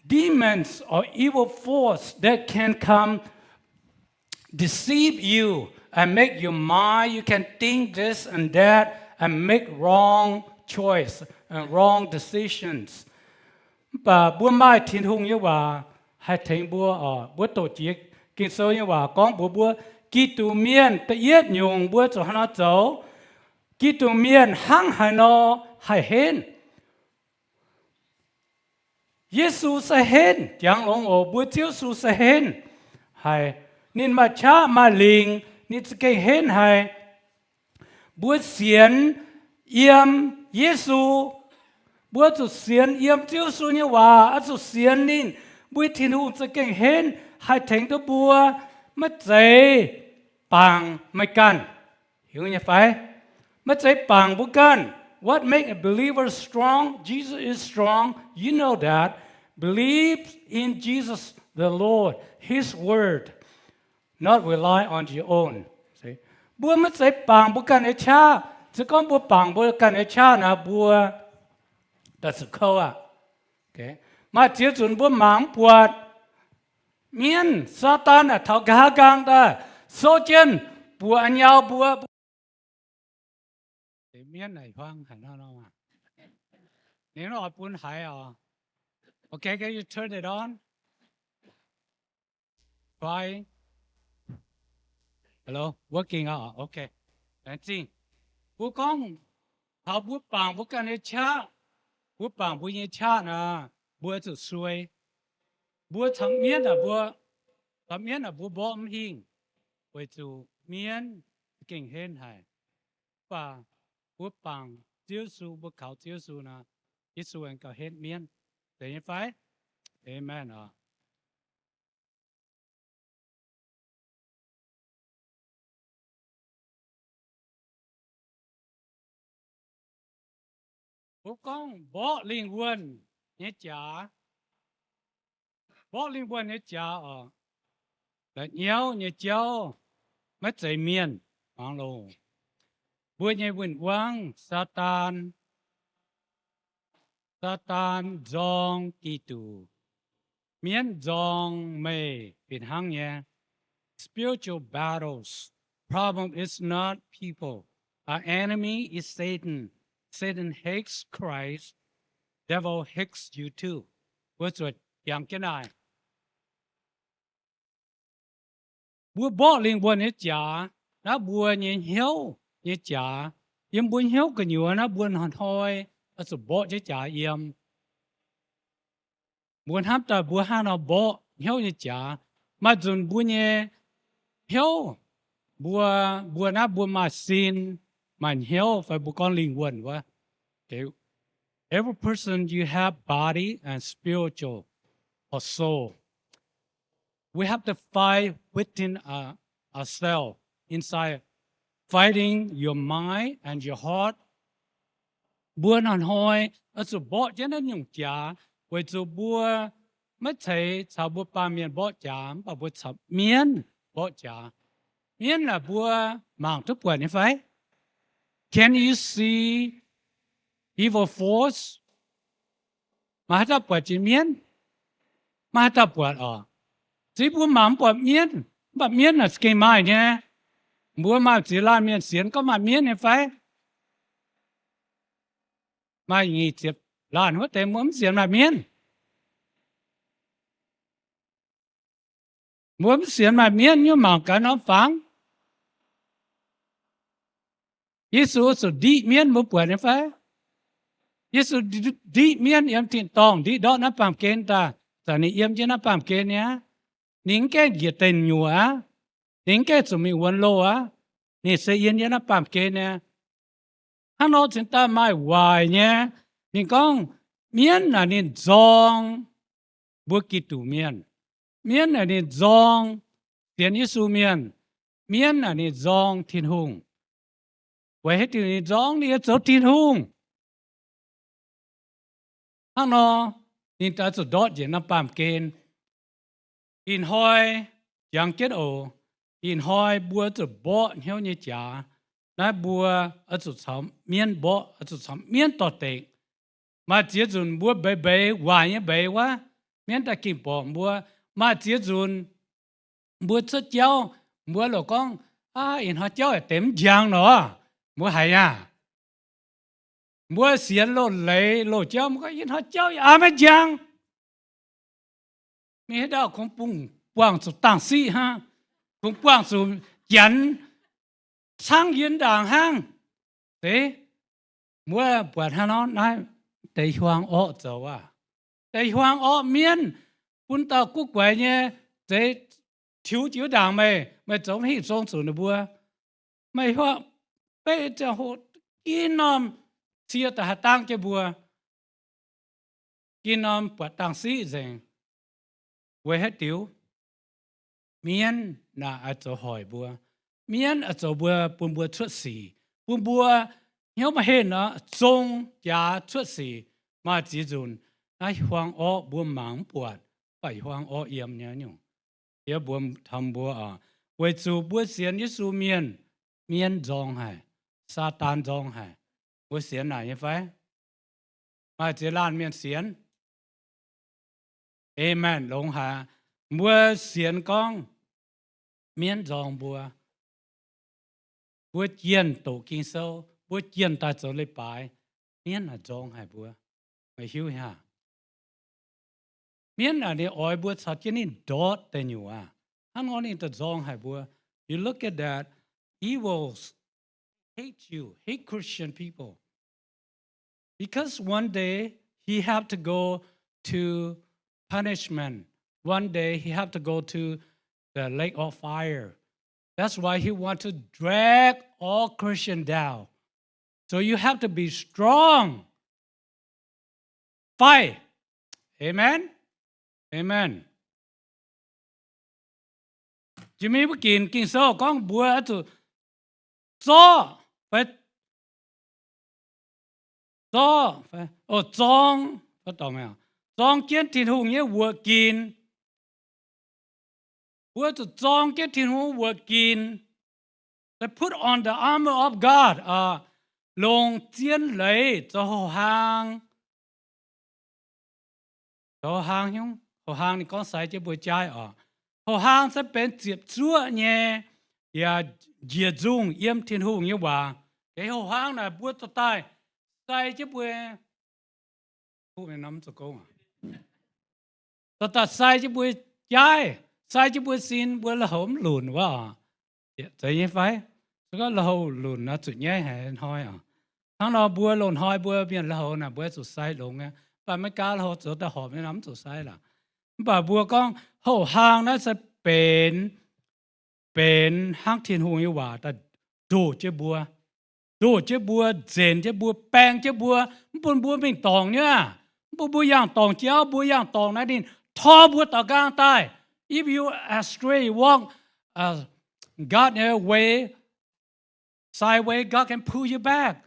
Demons or evil force that can come deceive you and make your mind, you can think this and that and make wrong choice and wrong decisions. Mv baac mbuo maaih Tin-Hungh nyei waac haih tengx mbuo oc. Mbuo doqc jiex Ging-Sou nyei waac gorngv mbuox mbuo, Giduc mienh da'yietv nyungc mbuo zuqc haaix nor zoux? Giduc mienh hnangv haaix nor haih henv? Yesu se henv, jangx longx oc. Mbuo Ziouv Yesu se henv haic. Ninh maaih qaqv maaih lingc, ninh za'gengh henv haic. Mbuo sienx yiem Yesu, mbuo zuqc sienx yiem Ziouv Yesu nyei waac, oix zuqc sienx ninh, mbuo Tin-Hungh za'gengh henv haih tengx duqv mbuo, maiv zeiz bangc meih ganh. Hiuv nyei fai? Maiv zeiz bangc mbuo ganh. What make a believer strong? Jesus is strong. You know that. Believe in Jesus the Lord, His word, not rely on your own. Mbuo maiv zeiz bangc mbuo ganh nyei qaqv. Se gorngv mbuo bangc mbuo ganh nyei qaqv naaic, mbuo daaih zuqc kouv aqv. Maaih ziex nzunc mbuo mangc mv buatc mienv, Saadaan aah, taux nqa'haav nqaang daaih souv jienv buoqc nyau mbuo. Mienv naaic huang haic nor, ninh oix bun haiz oc. Okay, can you turn it on? Try. Hello, working oc. Okay. Laengz zingh. Mbuo gorngv taux mbuo bangc mbuo ganh nyei qaqv, mbuo bangc mbuo nyei qaqv nor, mbuo zuqc suei. Mbuo caux mienv aah, mbuo caux mienv aah, mbuo mborqv mv hingh, weic zuqc mienv gengh henv haic. Mv baac mbuo bangc Ziouv Yesu, mbuo kaux Ziouv Yesu nor, Yesu aengx gauh henv mienv. Zeiz nyei fai? Amen oc. Mbuo gorngv mborqv lingh wuonh nyei jaax, mborqv lingh wuonh nyei jaax oc, la'nyauv nyei jauv, maiv zeiz mienh, mangc loh, mbuo nyei win-wangv, Saadaan. Saadaan nzorng Giduc. Mienv nzorng meih fih hnangv nyei. Spiritual battles. Problem is not people. Our enemy is Satan. Satan hates Christ. Devil hates you too. Mbuo zuqc jangx jienv naaic. Mbuo mborqv lingh wuonh nyei jaax, naaiv mbuo nyei hnyouv nyei jaax. Yiem mbuo hnyouv gu'nyuoz naaiv mbuo hnoi-hnoi oix zuqc mborqv jienv jaax yiem. Mbuo hnamv daaih mbuo hnangv nor mborqv hnyouv nyei jaax. Maaih nzunc mbuo nyei hnyouv, mbuo, mbuo naaiv mbuo maaih sin, maaih hnyouv fai mbuo gorngv lingh wuonh wuov. Every person you have body and spiritual or soul. We have to fight within uh, ourselves, inside, fighting your mind and your heart. Mbuo hnoi-hnoi oix zuqc mborqv jienv naaiv nyungc jaax, weic zuqc mbuo maiv ceix caux mbuo baamh mienh mborqv jaax, mv baac mbuo caux mienv mborqv jaax. Mienv naaic mbuo mangc duqv buatc nyei fai? Can you see evil force? Maaih haaix dauh buatc jiex mienv? Maiv haaix dauh buatc oc. Se mbuo mangc mv buatc mienv, mv baac mienv naaic za'gengh maaih nyei. Mbuo maaih ziex laanh mienh sienx gorngv maaih mienv nyei fai? Maaih nyic ziepc laanh wuov deix mbuo mv sienx maaih mienv. Mbuo mv sienx maaih mienv nyei mangc gaax norm fangx. Yesu zuqc ndiqv mienv, mbuo buatc nyei fai? Yesu ndiqv mienv yiem tin-dorngh, ndiqv ndortv naaiv baamh gen daaih, zanc ninh yiem jienv naaiv baamh gen nyei aqv. Ninh mv gaengh njiec deic nyuoqc aqv. Ninh mv gaengh zuqc mingh wuonx loh aqv. Ninh se yiem jienv naaiv baamh gen nyei. Hnangv nor cingx daaih maaih waaic nyei. Ninh gorngv mienv naaic ninh nzorng mbuo Giduc mienh. Mienv naaic ninh nzorng sienx Yesu mienh. Mienv naaic ninh nzorng Tin-Hungh. Weic haaix diuc ninh nzorng? Ninh yaac zoux Tin-Hungh. Hnangv nor, ninh daaih zuqc ndortv njiec naaiv baamh gen. Ih hnoi jangx jienv oc. Ih hnoi mbuo zuqc mborqv hnyouv nyei jaax. Naaiv mbuo oix zuqc caux mienv mborqv, oix zuqc caux mienv dorh dekc. Maaih ziex nzunc mbuo mbeix mbeix waaic nyei mbeix wuov, mienv daaih gengh borqc mbuo. Maaih ziex nzunc mbuo cuotv jauv, mbuo loc gorngv, aav, ih hnoi jauv yaac deix mv njang nor, mbuo haiz aqv. Mbuo sienx loz-leiz loz-jauv, mbuo gorngv ih hnoi jauv yaac aav maiv njang. Mingh haaix ndau kungx bungx buangh zuqc dangh siqv hnangv, kungx buangh zuqc janx cangv yie ndaangc hnangv. Deix mbuo buatc hnangv nor naaiv deix hiuang orqv zoux aav. Deix hiuang orqv mienv bun dauh guv guaix nyei zeix tiux jienv ndaangc meih, meih zoux mv hingh zong zuqc ninh mbuo. Meih hiuang beiv ziangh hoc gin norm cie daaih haih dangv jienv mbuo. Gin norm buatc dangh siqv nzengc. Weic haaix diuc? Mienv naaic oix zoux hoic mbuo. Mienv oix zoux mbuo, bun mbuo cuotv sic, bun mbuo hnyouv maiv henh nor zong jaax cuotv sic. Maaih ziex nzunc naaiv hiuang orqv mbuo mangc mv buatc, mv baac hiuang orqv yiem nyei nyungc. Yie mbuox taux mbuo oc, weic zuqc mbuo sienx Yesu mienh, mienv nzorng haic, Saadaan nzorng haic. Mbuo sienx naaic nyei fai? Maaih ziex laanh mienh sienx. Amen. Longx haic. Mbuo sienx gorngv mienv nzorng mbuo, mbuo jienh doqc Ging-Sou, mbuo jienh daaih zoux leiz-baaix, mienv naaic nzorng haic mbuo. Meih hiuv haic? Mienv naaic ninh oix mbuo caux jienv ninh ndortv deic nyuoqc aqv. Hnangv nor ninh daaih nzorng haic mbuo. You look at that, evils hate you, hate Christian people. Because one day he have to go to punishment. One day he have to go to the lake of fire. That's why he want to drag all Christian down. So you have to be strong. Fight. Amen. Amen. Jiex mingh mbuo ginc Ging-Sou gorngv mbuo oix zuqc zorqv fai zorqv, zorng, zorng jienv Tin-Hungh nyei wuoqc ginc. Mbuo zuqc zorng jienv Tin-Hungh wuoqc ginc. They put on the armor of God, longc zien leiz zoux houh hlaang. Zoux houh hlaang nyungc, houh hlaang ninh gorngv sai jienv mbuo jaiv oc. Houh hlaang se benx ziepc zuoqv nyei, yaac njiec nzungh yiem Tin-Hungh nyei waac. Houh hlaang naaic mbuo zoux daaih sai jienv mbuo Dorh daaih sai jienv mbuo jaiv, sai jienv mbuo sin, mbuo lui-houx mv lunc wuov oc. Zeiz nyei fai? Se gorngv lui-houx lunc nor zuqc nyaiv haic hnoi oc. Hnangv nor mbuo loz-hnoi mbuo mienh lui-houx naaic mbuo zuqc sai longx aqv. Mv baac Meigaa lui-houx zoux daaih horpc nyei nor mv zuqc sai lorqc. Mv baac mbuo gorngv houh hlaang naaiv se benx, benx hnangv Tin-Hungh nyei waac daaih ndoh jienv mbuo. Ndoh jienv mbuo, nzenc jienv mbuo, baeng jienv mbuo, mv bun mbuo mingh dorngc nyei aqv. Mv bun mbuo yangh dorngc jauv, mbuo yangh dorngc naaiv ninh tor mbuo daux nqaang daaih. If you astray, walk, uh, God way, sideway, God can pull you back.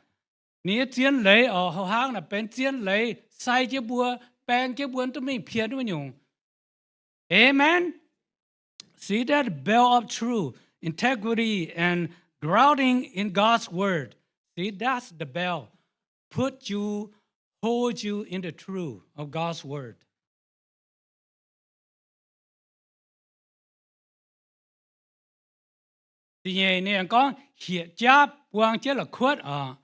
Ninh nyei zien leiz oc, houh hlaang naaic benx zien leiz sai jienv mbuo, baeng jienv mbuo, mv duqv mingh pien wuov nyungc. Amen. See that belt of truth, integrity, and grounding in God's word. See, that's the belt. Put you, hold you in the truth of God's word. Da'nyeic ninh gorngv hietc jaapv buang jienv la'kuotv oc.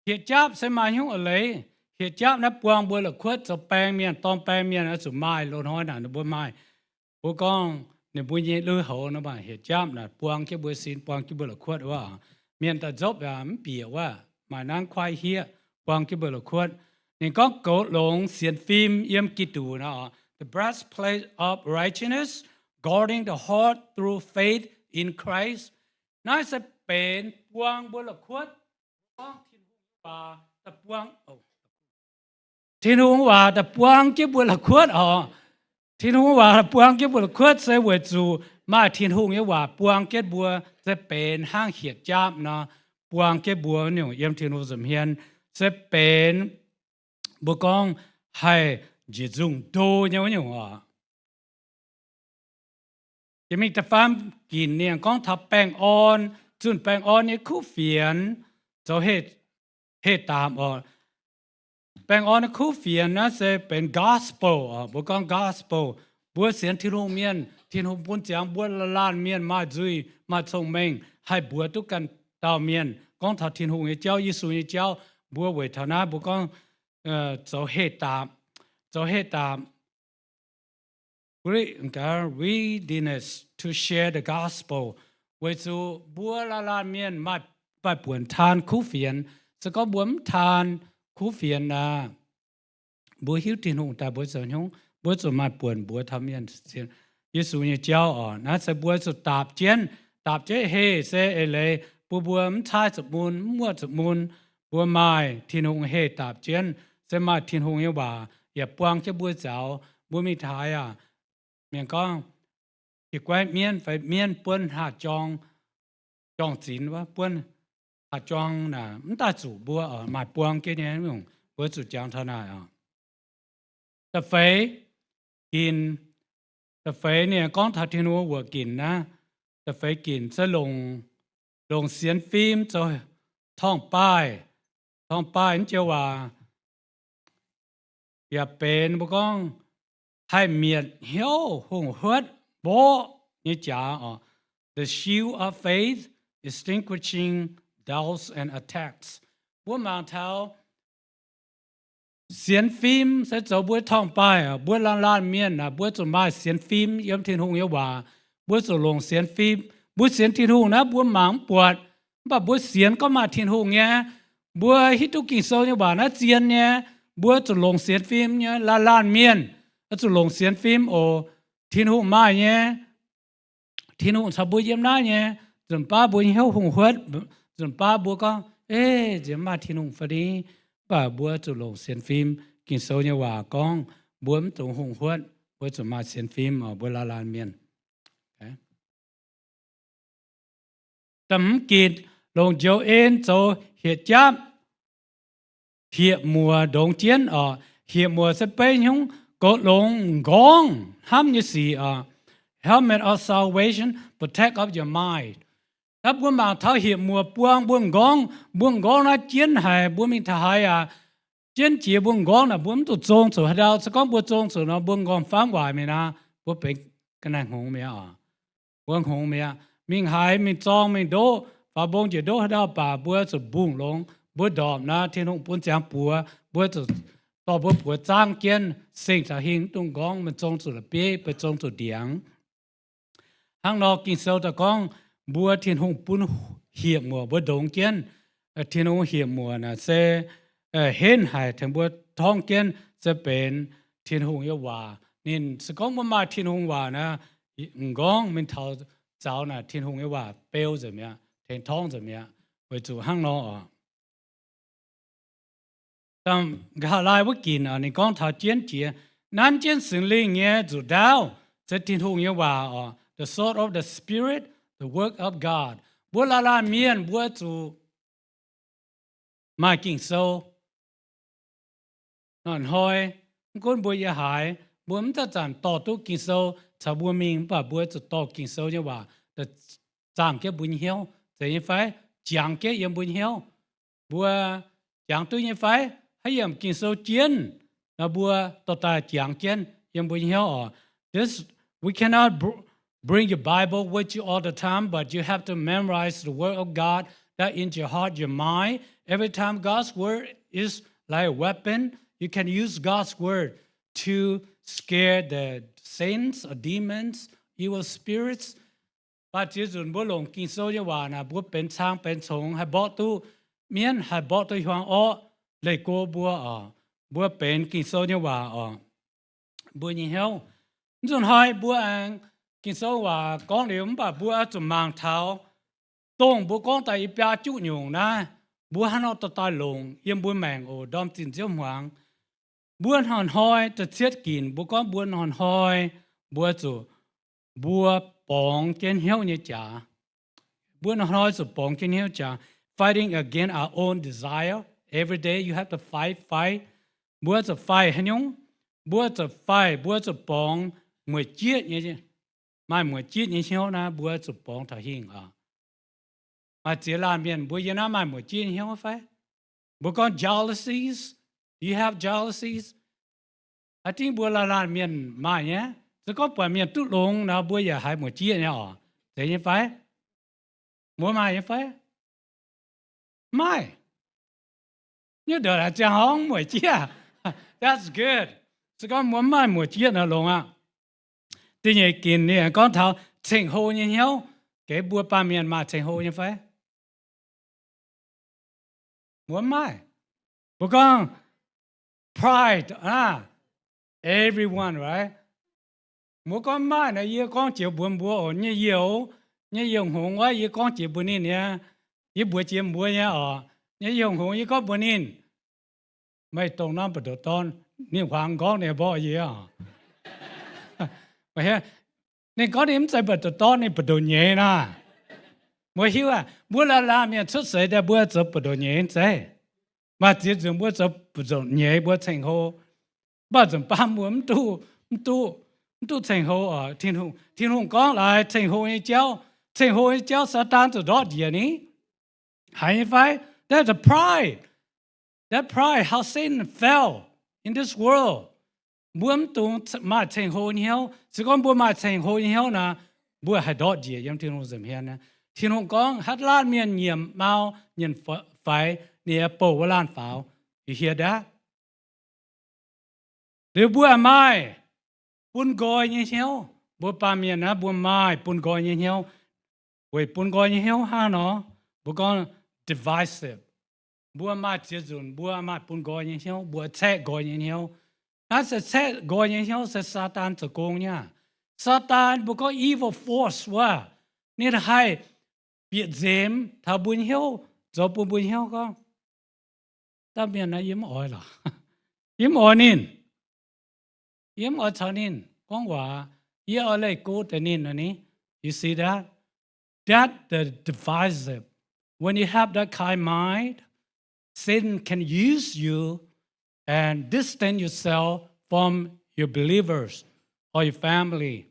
Hietc jaapv se maaih hnyouv a'leiz. Hietc jaapv naaiv buang mbuo la'kuotv zoux baeng mienh, dorng baeng mienh oix zuqc maaih loz-hnoi naaic ninh mbuo maaih. Mbuo gorngv ninh mbuo nyei lui-houx nor maaih hietc jaapv naaic buang jienv mbuo sin, buang jienv mbuo la'kuotv wuov. Mienh daaih nzopv yaac mv bieqc wuov, maaih nanv kuaaiv hieqv buang jienv mbuo la'kuotv. Ninh gorngv goux longx sienx fim yiem Giduc nor, the breastplate of righteousness, guarding the heart through faith in Christ. Naaiv se benx buang mbuo la'kuotv. Gorngv Tin-Hungh nyei waac daaih buang, Tin-Hungh waac daaih buang jienv mbuo la'kuotv oc. Tin-Hungh waac daaih buang jienv mbuo la'kuotv se weic zuqc maaih Tin-Hungh nyei waac buang jienv mbuo, se benx hnangv hietc jaapv nor, buang jienv mbuo nyungc yiem Tin-Hungh nza'hmien, se benx mbuo gorngv haih njiec nzungh ndo nyei wuov nyungc oc. Jiex mingh da'faam ginc ninh gorngv taux baengh orn, zunh baengh orn nyei kuv fienx, zoux heh, heh daapc oc. Baengh orn nyei kuv fienx naaiv se benx gospel oc. Mbuo gorngv gospel, mbuo sienx Tin-Hungh mienh, Tin-Hungh bun ziangx mbuo laanh laanh mienh maaih nzuih, maaih cong-mengh, haih mbuox duqv ganh dauh mienh gorngv taux Tin-Hungh nyei jauv, Yesu nyei jauv. Mbuo weic taux naaiv mbuo gorngv zoux heh daapc, zoux heh daapc readiness to share the gospel. Weic zuqc mbuo laanh laanh mienh maaih, maaih buonc taan kuv fienx. Se gorngv mbuo mv taan kuv fienx aqv, mbuo hiuv Tin-Hungh daaih mbuo zoux hnyungv, mbuo zuqc maaih buonc mbuox taux mienh Yesu nyei jauv oc. Naaiv se mbuo zuqc daapc jienv, daapc jienv heh se eix leiz bun mbuo mv caaiv zuqc mun, mv muoqv zuqc mun. Mbuo maaih Tin-Hungh heh daapc jienv, se maaih Tin-Hungh nyei waac yaac buang jienv mbuo nzaaux. Mbuo mingh taux haaix aac, mienh gorngv, hieh guaiv mienv fai mienv buonv haav jorng, jorng-zinx wuov, buonv haav jorng naaic mv daaih zuqc mbuo oc, maaih buang jienv nyei nyungc. Mbuo zuqc jangx taux naaic oc. Da'feix ginc, da'feix ninh gorngv taux Tin-Hungh wuoqc ginc naaiv. Da'feix ginc se longc, longc sienx fim zoux torngv-baaih, torngv-baaih naaiv joux waac yaac benx mbuo gorngv haih mietc hnyouv hungh huotv mborqv nyei jaax oc. The shield of faith, extinguishing doubts and attacks. Mbuo mangc taux sienx fim se zoux mbuo torngv-baaih. Mbuo laanh laanh mienh aah, mbuo zuqc maaih sienx fim yiem Tin-Hungh nyei waac. Mbuo zuqc longc sienx fim. Mbuo sienx Tin-Hungh naaiv mbuo mangc mv buatc, mv baac mbuo sienx gorngv maaih Tin-Hungh nyei. Mbuo hiuv duqv Ging-Sou nyei waac naaiv zien nyei. Mbuo zuqc longc sienx fim nyei. Laanh laanh mienh zuqc longc sienx fim oc. Tin-Hungh maaih nyei. Tin-Hungh caux mbuo yiem naaiv nyei. Nzunc baav mbuo hnyouv hungh huotv, nzunc baav mbuo gorngv, Ei, nziex maaih Tin-Hungh fai ni? Mv baac mbuo zuqc longc sienx fim. Ging-Sou nyei waac gorngv mbuo mv dungx hungh huotv, mbuo zuqc maaih sienx fim oc, mbuo laanh laanh mienh. Da'hmz ginc, longc njoux en zoux hietc japv, hietc muoc ndongx jienv oc. Hietc muoc se beiv hnyouv goux longx m'nqorngv hnamv nyei sic oc. Helmet of salvation, protect of your mind. Naaiv mbuo mangc taux hietc muoc buang mbuo m'nqorngv, mbuo m'nqorngv naaiv jienv haic, mbuo mingh taux haaix yaac jienv jiex mbuo m'nqorngv naaic, mbuo mv zuqc zong zuqc haaix ndau. Se gorngv mbuo zong zuqc nor, mbuo m'nqorngv famv waaic mi'aqv, mbuo benx ga'naaiv hngongx mi'aqv oc. Mbuo hngongx mi'aqv. Mingh haaix, mingh zorng, mingh ndoqv, faaux mbong njiec ndoqv haaix ndau baac mbuo zuqc mbungh longx. Mbuo ndorpc naaiv, Tin-Hungh bun ziangx buoz, mbuo zuqc dorh mbuo buoz zaangv jienv, seng taux hingh mv dungx m'nqorngv, maiv zong zuqc la'bieiv, maiv zong zuqc ndiangx. Hnangv nor Ging-Sou daaih gorngv mbuo Tin-Hungh bun hietc muoc mbuo ndongx jienv. Tin-Hungh hietc muoc naaic se henv haic tengx mbuo torngv jienv se benx Tin-Hungh nyei waac. Ninh se gorngv mbuo maaih Tin-Hungh waac naaic, m'nqorngv mingh taux zaux naaic Tin-Hungh nyei waac beu nzengc mi'aqv, tengx torngv nzengc mi'aqv. Weic zuqc hnangv nor oc. Nqa'haav laai wuov ginc ninh gorngv taux jienv jiex, nanv jienv Singx Lingh nyei nzuqc ndaauv, se Tin-Hungh nyei waac oc. The sword of the Spirit, the word of God. Mbuo laanh laanh mienh mbuo zuqc maaih Ging-Sou. Hnoi-hnoi, mv gunv mbuo yiem haaix, mbuo mv zanc-zanc dorh duqv Ging-Sou caux mbuo mingh, mv baac mbuo zuqc dorh Ging-Sou nyei waac zaangh jienv mbuo nyei hnyouv, zeiz nyei fai? Jangx jienv yiem mbuo nyei hnyouv. Mbuo jangx duqv nyei fai? Haaix yiemc Ging-Sou jienv nor, mbuo dorh daaih jangx jienv yiem mbuo nyei hnyouv oc. This, we cannot br-, bring your Bible with you all the time, but you have to memorize the Word of God that in your heart, your mind. Every time God's Word is like a weapon, you can use God's Word to scare the saints or demons, evil spirits. Baac ziex nzunc mbuo longc Ging-Sou nyei waac naaic, mbuo benx cang benx congx haih mborqv duqv mienv, haih mborqv duqv hiuang orqv, leih go mbuo oc. Mbuo benx Ging-Sou nyei waac oc, mbuo nyei hnyouv. Mv nzunc hnoi mbuo aengx Ging-Sou waac gorngv liuz, mv baac mbuo zuqc mangc taux dongh mbuo gorngv daaih i biaa juqv nyungc naaiv, mbuo haaix nor dorh daaih longc yiem mbuo maengc oc, ndorm zinh nziouv hmuangx. Mbuo hnoi-hnoi da'cietv ginc mbuo gorngv mbuo hnoi-hnoi mbuo zuqc, mbuo borngz jienv hnyouv nyei jaax. Mbuo hnoi-hnoi zuqc borngz jienv hnyouv jaax. Fighting against our own desire. Every day you have to fight, fight. Mbuo zuqc fight haaix nyungc? Mbuo zuqc fight, mbuo zuqc borngz mueic jieqv nyei, maaih mueic jieqv nyei hnyouv naaiv, mbuo zuqc borngz taux hingh oc. Maaih ziex laanh mienh mbuo yiem naaiv maaih mueic jieqv nyei hnyouv fai? Mbuo gorngv jealousies. Do you have jealousies? I think mbuo laanh laanh mienh maaih nyei. Se gorngv buatc mienh duqv longx nor, mbuo yaac haiz mueic jieqv nyei oc. Zeiz nyei fai? Mbuo maaih nyei fai? Maaih. Nyungc ndongc haaix ziangh hoc mueic jieqv? That's good. Se gorngv mbuo mv maaih mueic jieqv nor longx aqv. Da'nyeic ginc ninh gorngv taux ceng-hlo nyei hnyouv. Geix mbuo baamh mienh maaih ceng-hlo nyei fai? Mbuo mv maaih. Mbuo gorngv pride aqv. Everyone, right? Mbuo gorngv mv maaih nor, yie gorngv jiex mbuox mbuo oc, nyei youh, nyei youh hngongx wuov, yie gorngv jiex mbuox ninh nyei. Yie mbuox jiex mbuo nyei oc. Nyei youh hngongx yie gorngv mbuox ninh, meih dongh norm buoz-ndoqv dorn, ninh huaangx nqorngv ninh mborqv yie oc. Ninh gorngv ninh mv zeiz buoz-ndoqv dorn, ninh buoz-ndoqv nyeiz naaic. Mbuo hiuv aqv, mbuo laanh laanh mienh cuotv seix daaih mbuo zoux buoz-ndoqv nyeiz zeiz. Maaih ziex nzunc mbuo zoux buoz-ndoqv nyeiz mbuo ceng-hlo. Mv baac nzunc baav mbuo mv duqv, mv duqv, mv duqv ceng-hlo oc. Tin-Hungh, Tin-Hungh gorngv laaix ceng-hlo nyei jauv, ceng-hlo nyei jauv Saadaan zuqc ndortv njiec ni. Haiz nyei fai? That's the pride. That pride, how Satan fell in this world. Mbuo mv dungx maaih ceng-hlo nyei hnyouv. Se gorngv mbuo maaih ceng-hlo nyei hnyouv nor, mbuo haih ndortv njiec yiem Tin-Hungh nza'hmien. Tin-Hungh gorngv, haaix laanh mienh nyiemc mau, nyiemc faix, ninh yaac bouh wuov laanh faaux. You hear that? Liuz mbuo maaih bun nqoi nyei hnyouv. Mbuo baamh mienh naaiv mbuo maaih bun nqoi nyei hnyouv. Weic bun nqoi nyei hnyouv hnangv nor, mbuo gorngv divisive. Mbuo maaih ziex nzunc mbuo maaih bun nqoi nyei hnyouv, mbuo caeqv nqoi nyei hnyouv. Naaiv se caeqv nqoi nyei hnyouv se Saadaan zoux gong nyei aqv. Saadaan mbuo gorngv evil force wuov, ninh haih bieqc nzemx taux mbuo hnyouv, zoux bun mbuo hnyouv gorngv, dauh mienh naaiv yie mv oix lorqc. Yie mv oix ninh. Yie mv oix caux ninh gorngv waac. Yie oix leih go deix ninh nor ni. You see that? That the divisive. When you have that kind of mind, Satan can use you and distance yourself from your believers or your family.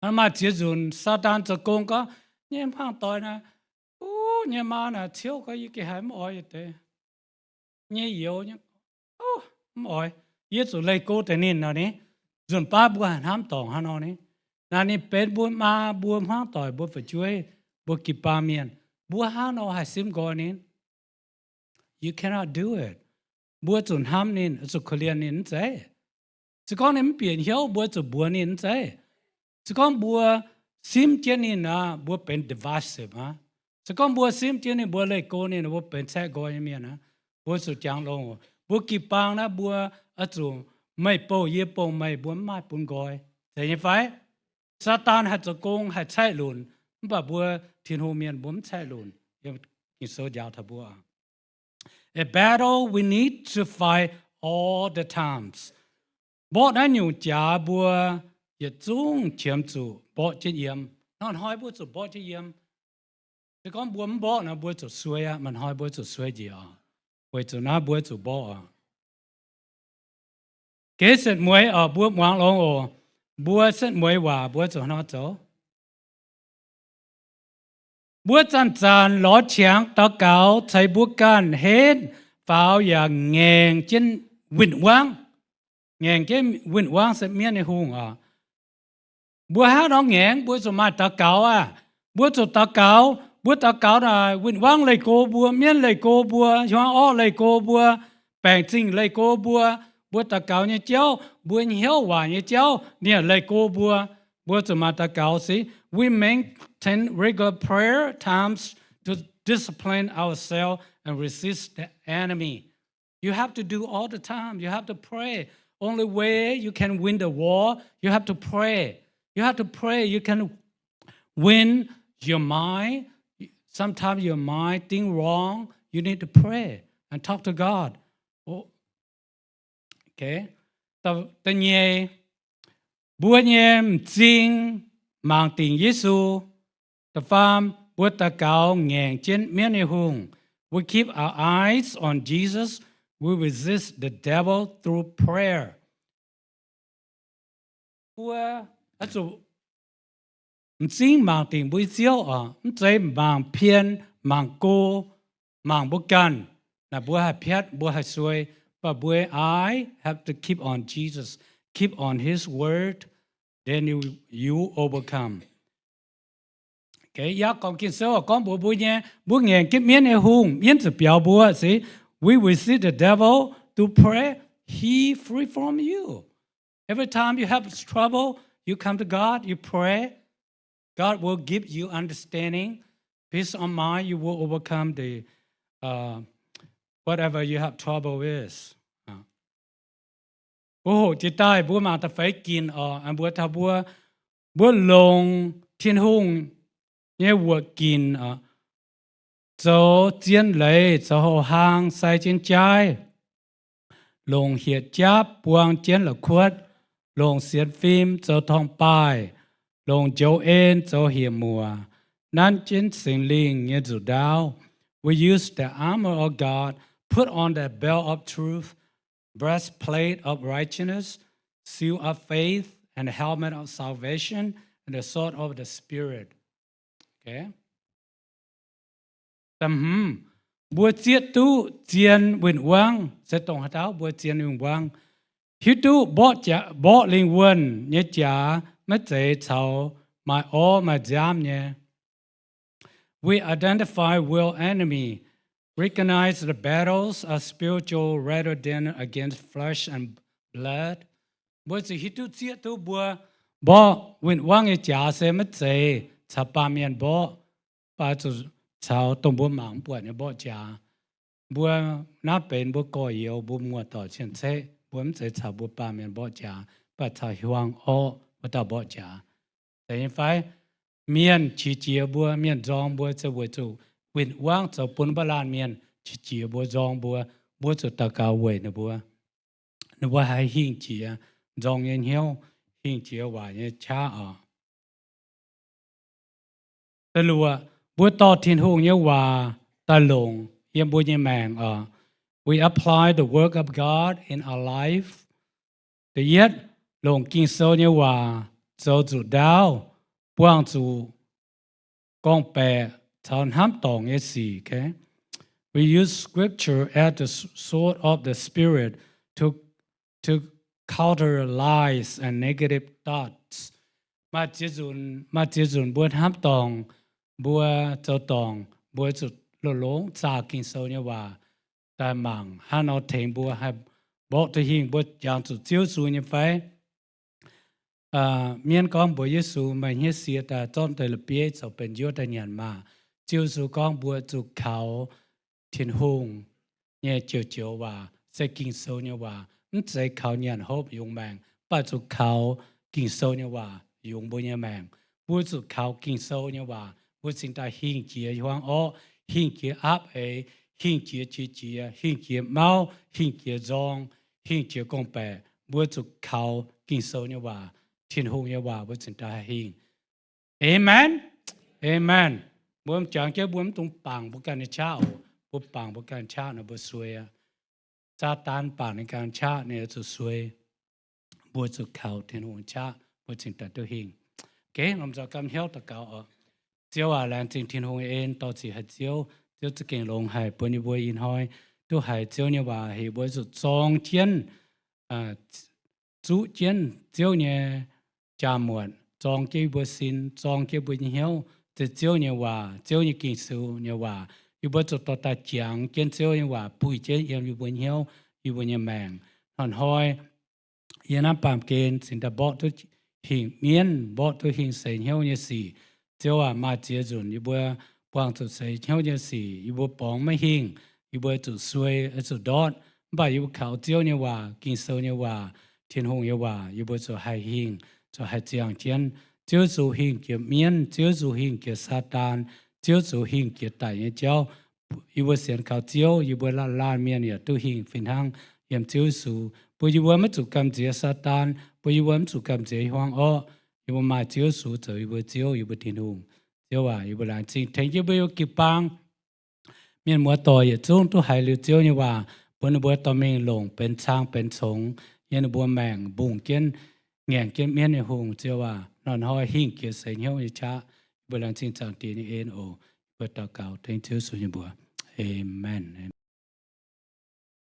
Maaih ziex nzunc Saadaan zoux gong gorngv, nyei hmuangv doic naaiv, uv, nyei maa naaic ciouv gorngv yie geh haaix mv oix yietc deix nyei youz, mv oix. Yie zuqc leih go deix ninh nor ni. Nzunc baav mbuo haih hnamv dorngc hnangv nor ni. Naaiv ninh benx mbuo maa, mbuo hmuangv doic, mbuo fu'jueiv, mbuo jiu-baang mienh, mbuo hnangv nor haih simv nqoi ninh? You cannot do it. Mbuo zuqc hnamv ninh, zuqc korv-lienh ninh mv zeiz? Se gorngv ninh mv bieqc hnyouv, mbuo zuqc mbuox ninh mv zeiz? Se gorngv mbuo simv jienv ninh aqv, mbuo benx divisive aqv. Se gorngv mbuo simv jienv ninh, mbuo leih go ninh, mbuo benx caeqv nqoi nyei mienh aqv. Mbuo zuqc jangx longx. Mbuo jiu-baang naaiv mbuo oix zuqc meih bouh yie, bouh meih, mbuo mv maaih bun nqoi, zeiz nyei fai? Saadaan haih zoux gong, haih caeqv lunc, mv baac mbuo Tin-Hungh mienh mbuo mv caeqv lunc. Ging-Sou njaaux taux mbuo, a battle we need to fight all the times. Mborqv naaiv nyungc jaax mbuo yietc zungv qiemx zuqc mborqv jienv yiem. Hnoi-hnoi mbuo zuqc mborqv jienv yiem. Se gorngv mbuo mv mborqv nor, mbuo zuqc suei aqv. Maaih hnoi mbuo zuqc suei njiec oc. Weic zuqc naaiv mbuo zuqc mborqv oc. Geh setv mueiz oc, mbuo muangx longx oc. Mbuo setv mueiz waac mbuo zuqc hnangv nor zoux. Mbuo zanc-zanc lorz qangx daux gaux ceix mbuo ganh henv faaux yaac ngaengc jienv win-wangv. Ngaengc jienv win-wangv se mienv nyei hungh oc. Mbuo hnangv nor ngaengc, mbuo zuqc maaih daux gaux aqv. Mbuo zuqc daux gaux, mbuo daux gaux naaic win-wangv leih go mbuo, mienv leih go mbuo, hiuang orqv leih go mbuo, baengc zingh leih go mbuo. Mbuo daux gaux nyei jauv, mbuo hnyouv waaic nyei jauv, ninh leih go mbuo. Mbuo zuqc maaih daux gaux sic. We maintain regular prayer times to discipline ourselves and resist the enemy. You have to do all the time. You have to pray. Only way you can win the war, you have to pray. You have to pray. You can win your mind. Sometimes your mind think wrong. You need to pray and talk to God. Okay. Da'nyeic, mbuo nyei m'zing mangc dingc Yesu. Da'faam, mbuo daux gaux ngaengc jienv mienv nyei hungh. We keep our eyes on Jesus. We resist the devil through prayer. Mbuo oix zuqc m'zing mangc dingc mbuo nyei Ziouv oc. Mv zeiz mangc pien, mangc go, mangc mbuo ganh. Naaic mbuo haih piatv, mbuo haih suei. But mbuo eye have to keep on Jesus, keep on His word, then you, you overcome. Yaac gorngv Ging-Sou gorngv mbuox mbuo nyei, mbuo ngaengc jienv mienv nyei hungh, mienv ziouc biaux mbuo. See, we will see the devil to pray, he free from you. Every time you have trouble, you come to God, you pray. God will give you understanding, peace of mind. You will overcome the uh, whatever you have trouble with. Mbuo hoqc jiex daaih mbuo mangc da'feix ginc oc. Mbuo taux mbuo, mbuo longc Tin-Hungh nyei wuoqc ginc oc. Zoux zien leiz, zoux houh hlaang sai jienv jaaiv. Longc hietc japv buang jienv la'kuotv, longc sienx fim zoux torngv-baaih, longc njoux en zoux hieh muoc, nanv jienv Singx Lingh nyei nzuqc ndaauv. We use the armor of God, put on the belt of truth, breastplate of righteousness, shield of faith, and the helmet of salvation, and the sword of the Spirit. Okay. Mbuo zieqv duqv zien win-wangv, se dongh haaix dauh mbuo zien win-wangv. Hiuv duqv mborqv lingh wuonh nyei jaax maiv zeiz caux maaih orv maaih nziaamv nyei. We identify real enemy, recognize the battles are spiritual rather than against flesh and blood. Mbuo zuqc hiuv duqv zieqv duqv mbuo mborqv win-wangv nyei jaax se maiv zeiz caux baamh mienh mborqv, mv baac zuqc caux dongh mbuo mangc mv buatc nyei mborqv jaax. Mbuo naaiv benx mbuo gorx-youz, mbuo muoz-doic cien-ceqv, mbuo mv zeiz caux mbuo baamh mienh mborqv jaax, mv baac caux hiuang orqv wuov dauh mborqv jaax. Zeiz nyei fai? Mienh qiex jiez mbuo, mienh nzorng mbuo se weic zuqc win-wangv zoux bun mbuo laanh mienh qiex jiez mbuo, nzorng mbuo. Mbuo zuqc daux gaux weic ninh mbuo, ninh mbuo haih hingh jiex nzorng nyei hnyouv, hingh jiex waac nyei qaqv oc. Da'luoqc, mbuo dorh Tin-Hungh nyei waac daaih longc yiem mbuo nyei maengc oc. We apply the word of God in our life. Da'yietv, longc Ging-Sou nyei waac zoux nzuqc ndaauv, buangh zuqc gorngv-baeqc caux hnamv dorngc nyei sic. We use scripture as the sword of the Spirit to to counter lies and negative thoughts. Maaih ziex nzunc, maaih ziex nzunc mbuo hnamv dorngc, mbuo zoux dorngc, mbuo zuqc longx-longx zaah Ging-Sou nyei waac daaih mangc, hnangv nor tengx mbuo haih mborqv duqv hingh. Mbuo jangx zuqc Ziouv Yesu nyei fai? Mienv gorngv mbuox Yesu, meih hniev sie daaih zorqv deix la'bieiv zoux benx njuov daaih nyanc maah! Ziouv Yesu gorngv mbuo zuqc kaux Tin-Hungh nyei joux-joux waac, se Ging-Sou nyei waac. Mv zeiz kaux nyanc hopv yungz maengc, mv baac zuqc kaux Ging-Sou nyei waac yungz mbuo nyei maengc. Mbuo zuqc kaux Ging-Sou nyei waac, mbuo cingx daaih hingh jiex hnyouv orqv, hingh jiex aapv eix, hingh jiex qiex jiez, hingh jiex mauv, hingh jiex nzorng, hingh jiex gorngv-baeqc. Mbuo zuqc kaux Ging-Sou nyei waac, Tin-Hungh nyei waac, mbuo cingx daaih haih hingh. Amen. Amen. Mbuo m'jangc jienv mbuo mv dungx bangc mbuo ganh nyei qaqv oc. Mbuo bangc mbuo ganh nyei qaqv nor mbuo suei aqv. Saadaan bangc ninh ganh nyei qaqv, ninh oix zuqc suei. Mbuo zuqc kaux Tin-Hungh nyei qaqv, mbuo cingx daaih duqv hingh. Gengh lomh nzoih gamh hnyouv daux gaux oc. Ziouv aac, laengz zingh Tin-Hungh nyei en, dorh ziqc haiz Ziouv. Ziouv za'gengh longx haic bun yie mbuo ih hnoi duqv haiz Ziouv nyei waac, heuc mbuo zuqc zorng jienv, zuqv jienv Ziouv nyei jaa-muotc, zorng jienv yie mbuo sin, zorng jienv mbuo nyei hnyouv, se Ziouv nyei waac, Ziouv nyei Ging-Sou nyei waac. Yie mbuo zuqc dorh daaih jangx jienv Ziouv nyei waac buih jienv yiem yie mbuo hnyouv, yie mbuo nyei maengc. Hnoi-hnoi yiem naaiv baamh gen cingx daaih mborqv duqv hingh mienv, mborqv duqv hingh seix hnyouv nyei sic. Ziouv aac, maaih ziex nzunc yie mbuo buangh zuqc seix hnyouv nyei sic, yie mbuo borngz maiv hingh, yie mbuo zuqc suei, zuqc ndortv. Mv baac yie mbuo kaux Ziouv nyei waac, Ging-Sou nyei waac, Tin-Hungh nyei waac, yie mbuo zuqc haih hingh, zuqc haih ziangh jienv. Ziouv Yesu hingh jiex mienv, Ziouv Yesu hingh jiex Saadaan, Ziouv Yesu hingh jiex daic nyei jauv. Yie mbuo sienx kaux Ziouv, yie mbuo laanh laanh mienh yaac duqv hingh fih hnangv yiem Ziouv Yesu, bun yie mbuo maiv zuqc gamh nziex Saadaan, bun yie mbuo maiv zuqc gamh nziex hnyouv orqv. Yie mbuo maaih Ziouv Yesu zoux yie mbuo Ziouv, yie mbuo Tin-Hungh. Ziouv aac, yie mbuo laengz zingh tengx jienv mbuo nyei jiu-baang mienh muoz-doic yietc zungv duqv haiz liuz Ziouv nyei waac, bun ninh mbuo dorh mingh longc benx cang benx congx yiem ninh mbuo maengc, mbungh jienv, ngaengc jienv mienv nyei hungh. Ziouv aac, hnoi-hnoi hingh jiex seix hnyouv nyei qaqv. Yie mbuo laengz zingh Zaangc Diex nyei en oc. Yie mbuo daux gaux dengv Ziouv Yesu nyei mbuox. Aamen.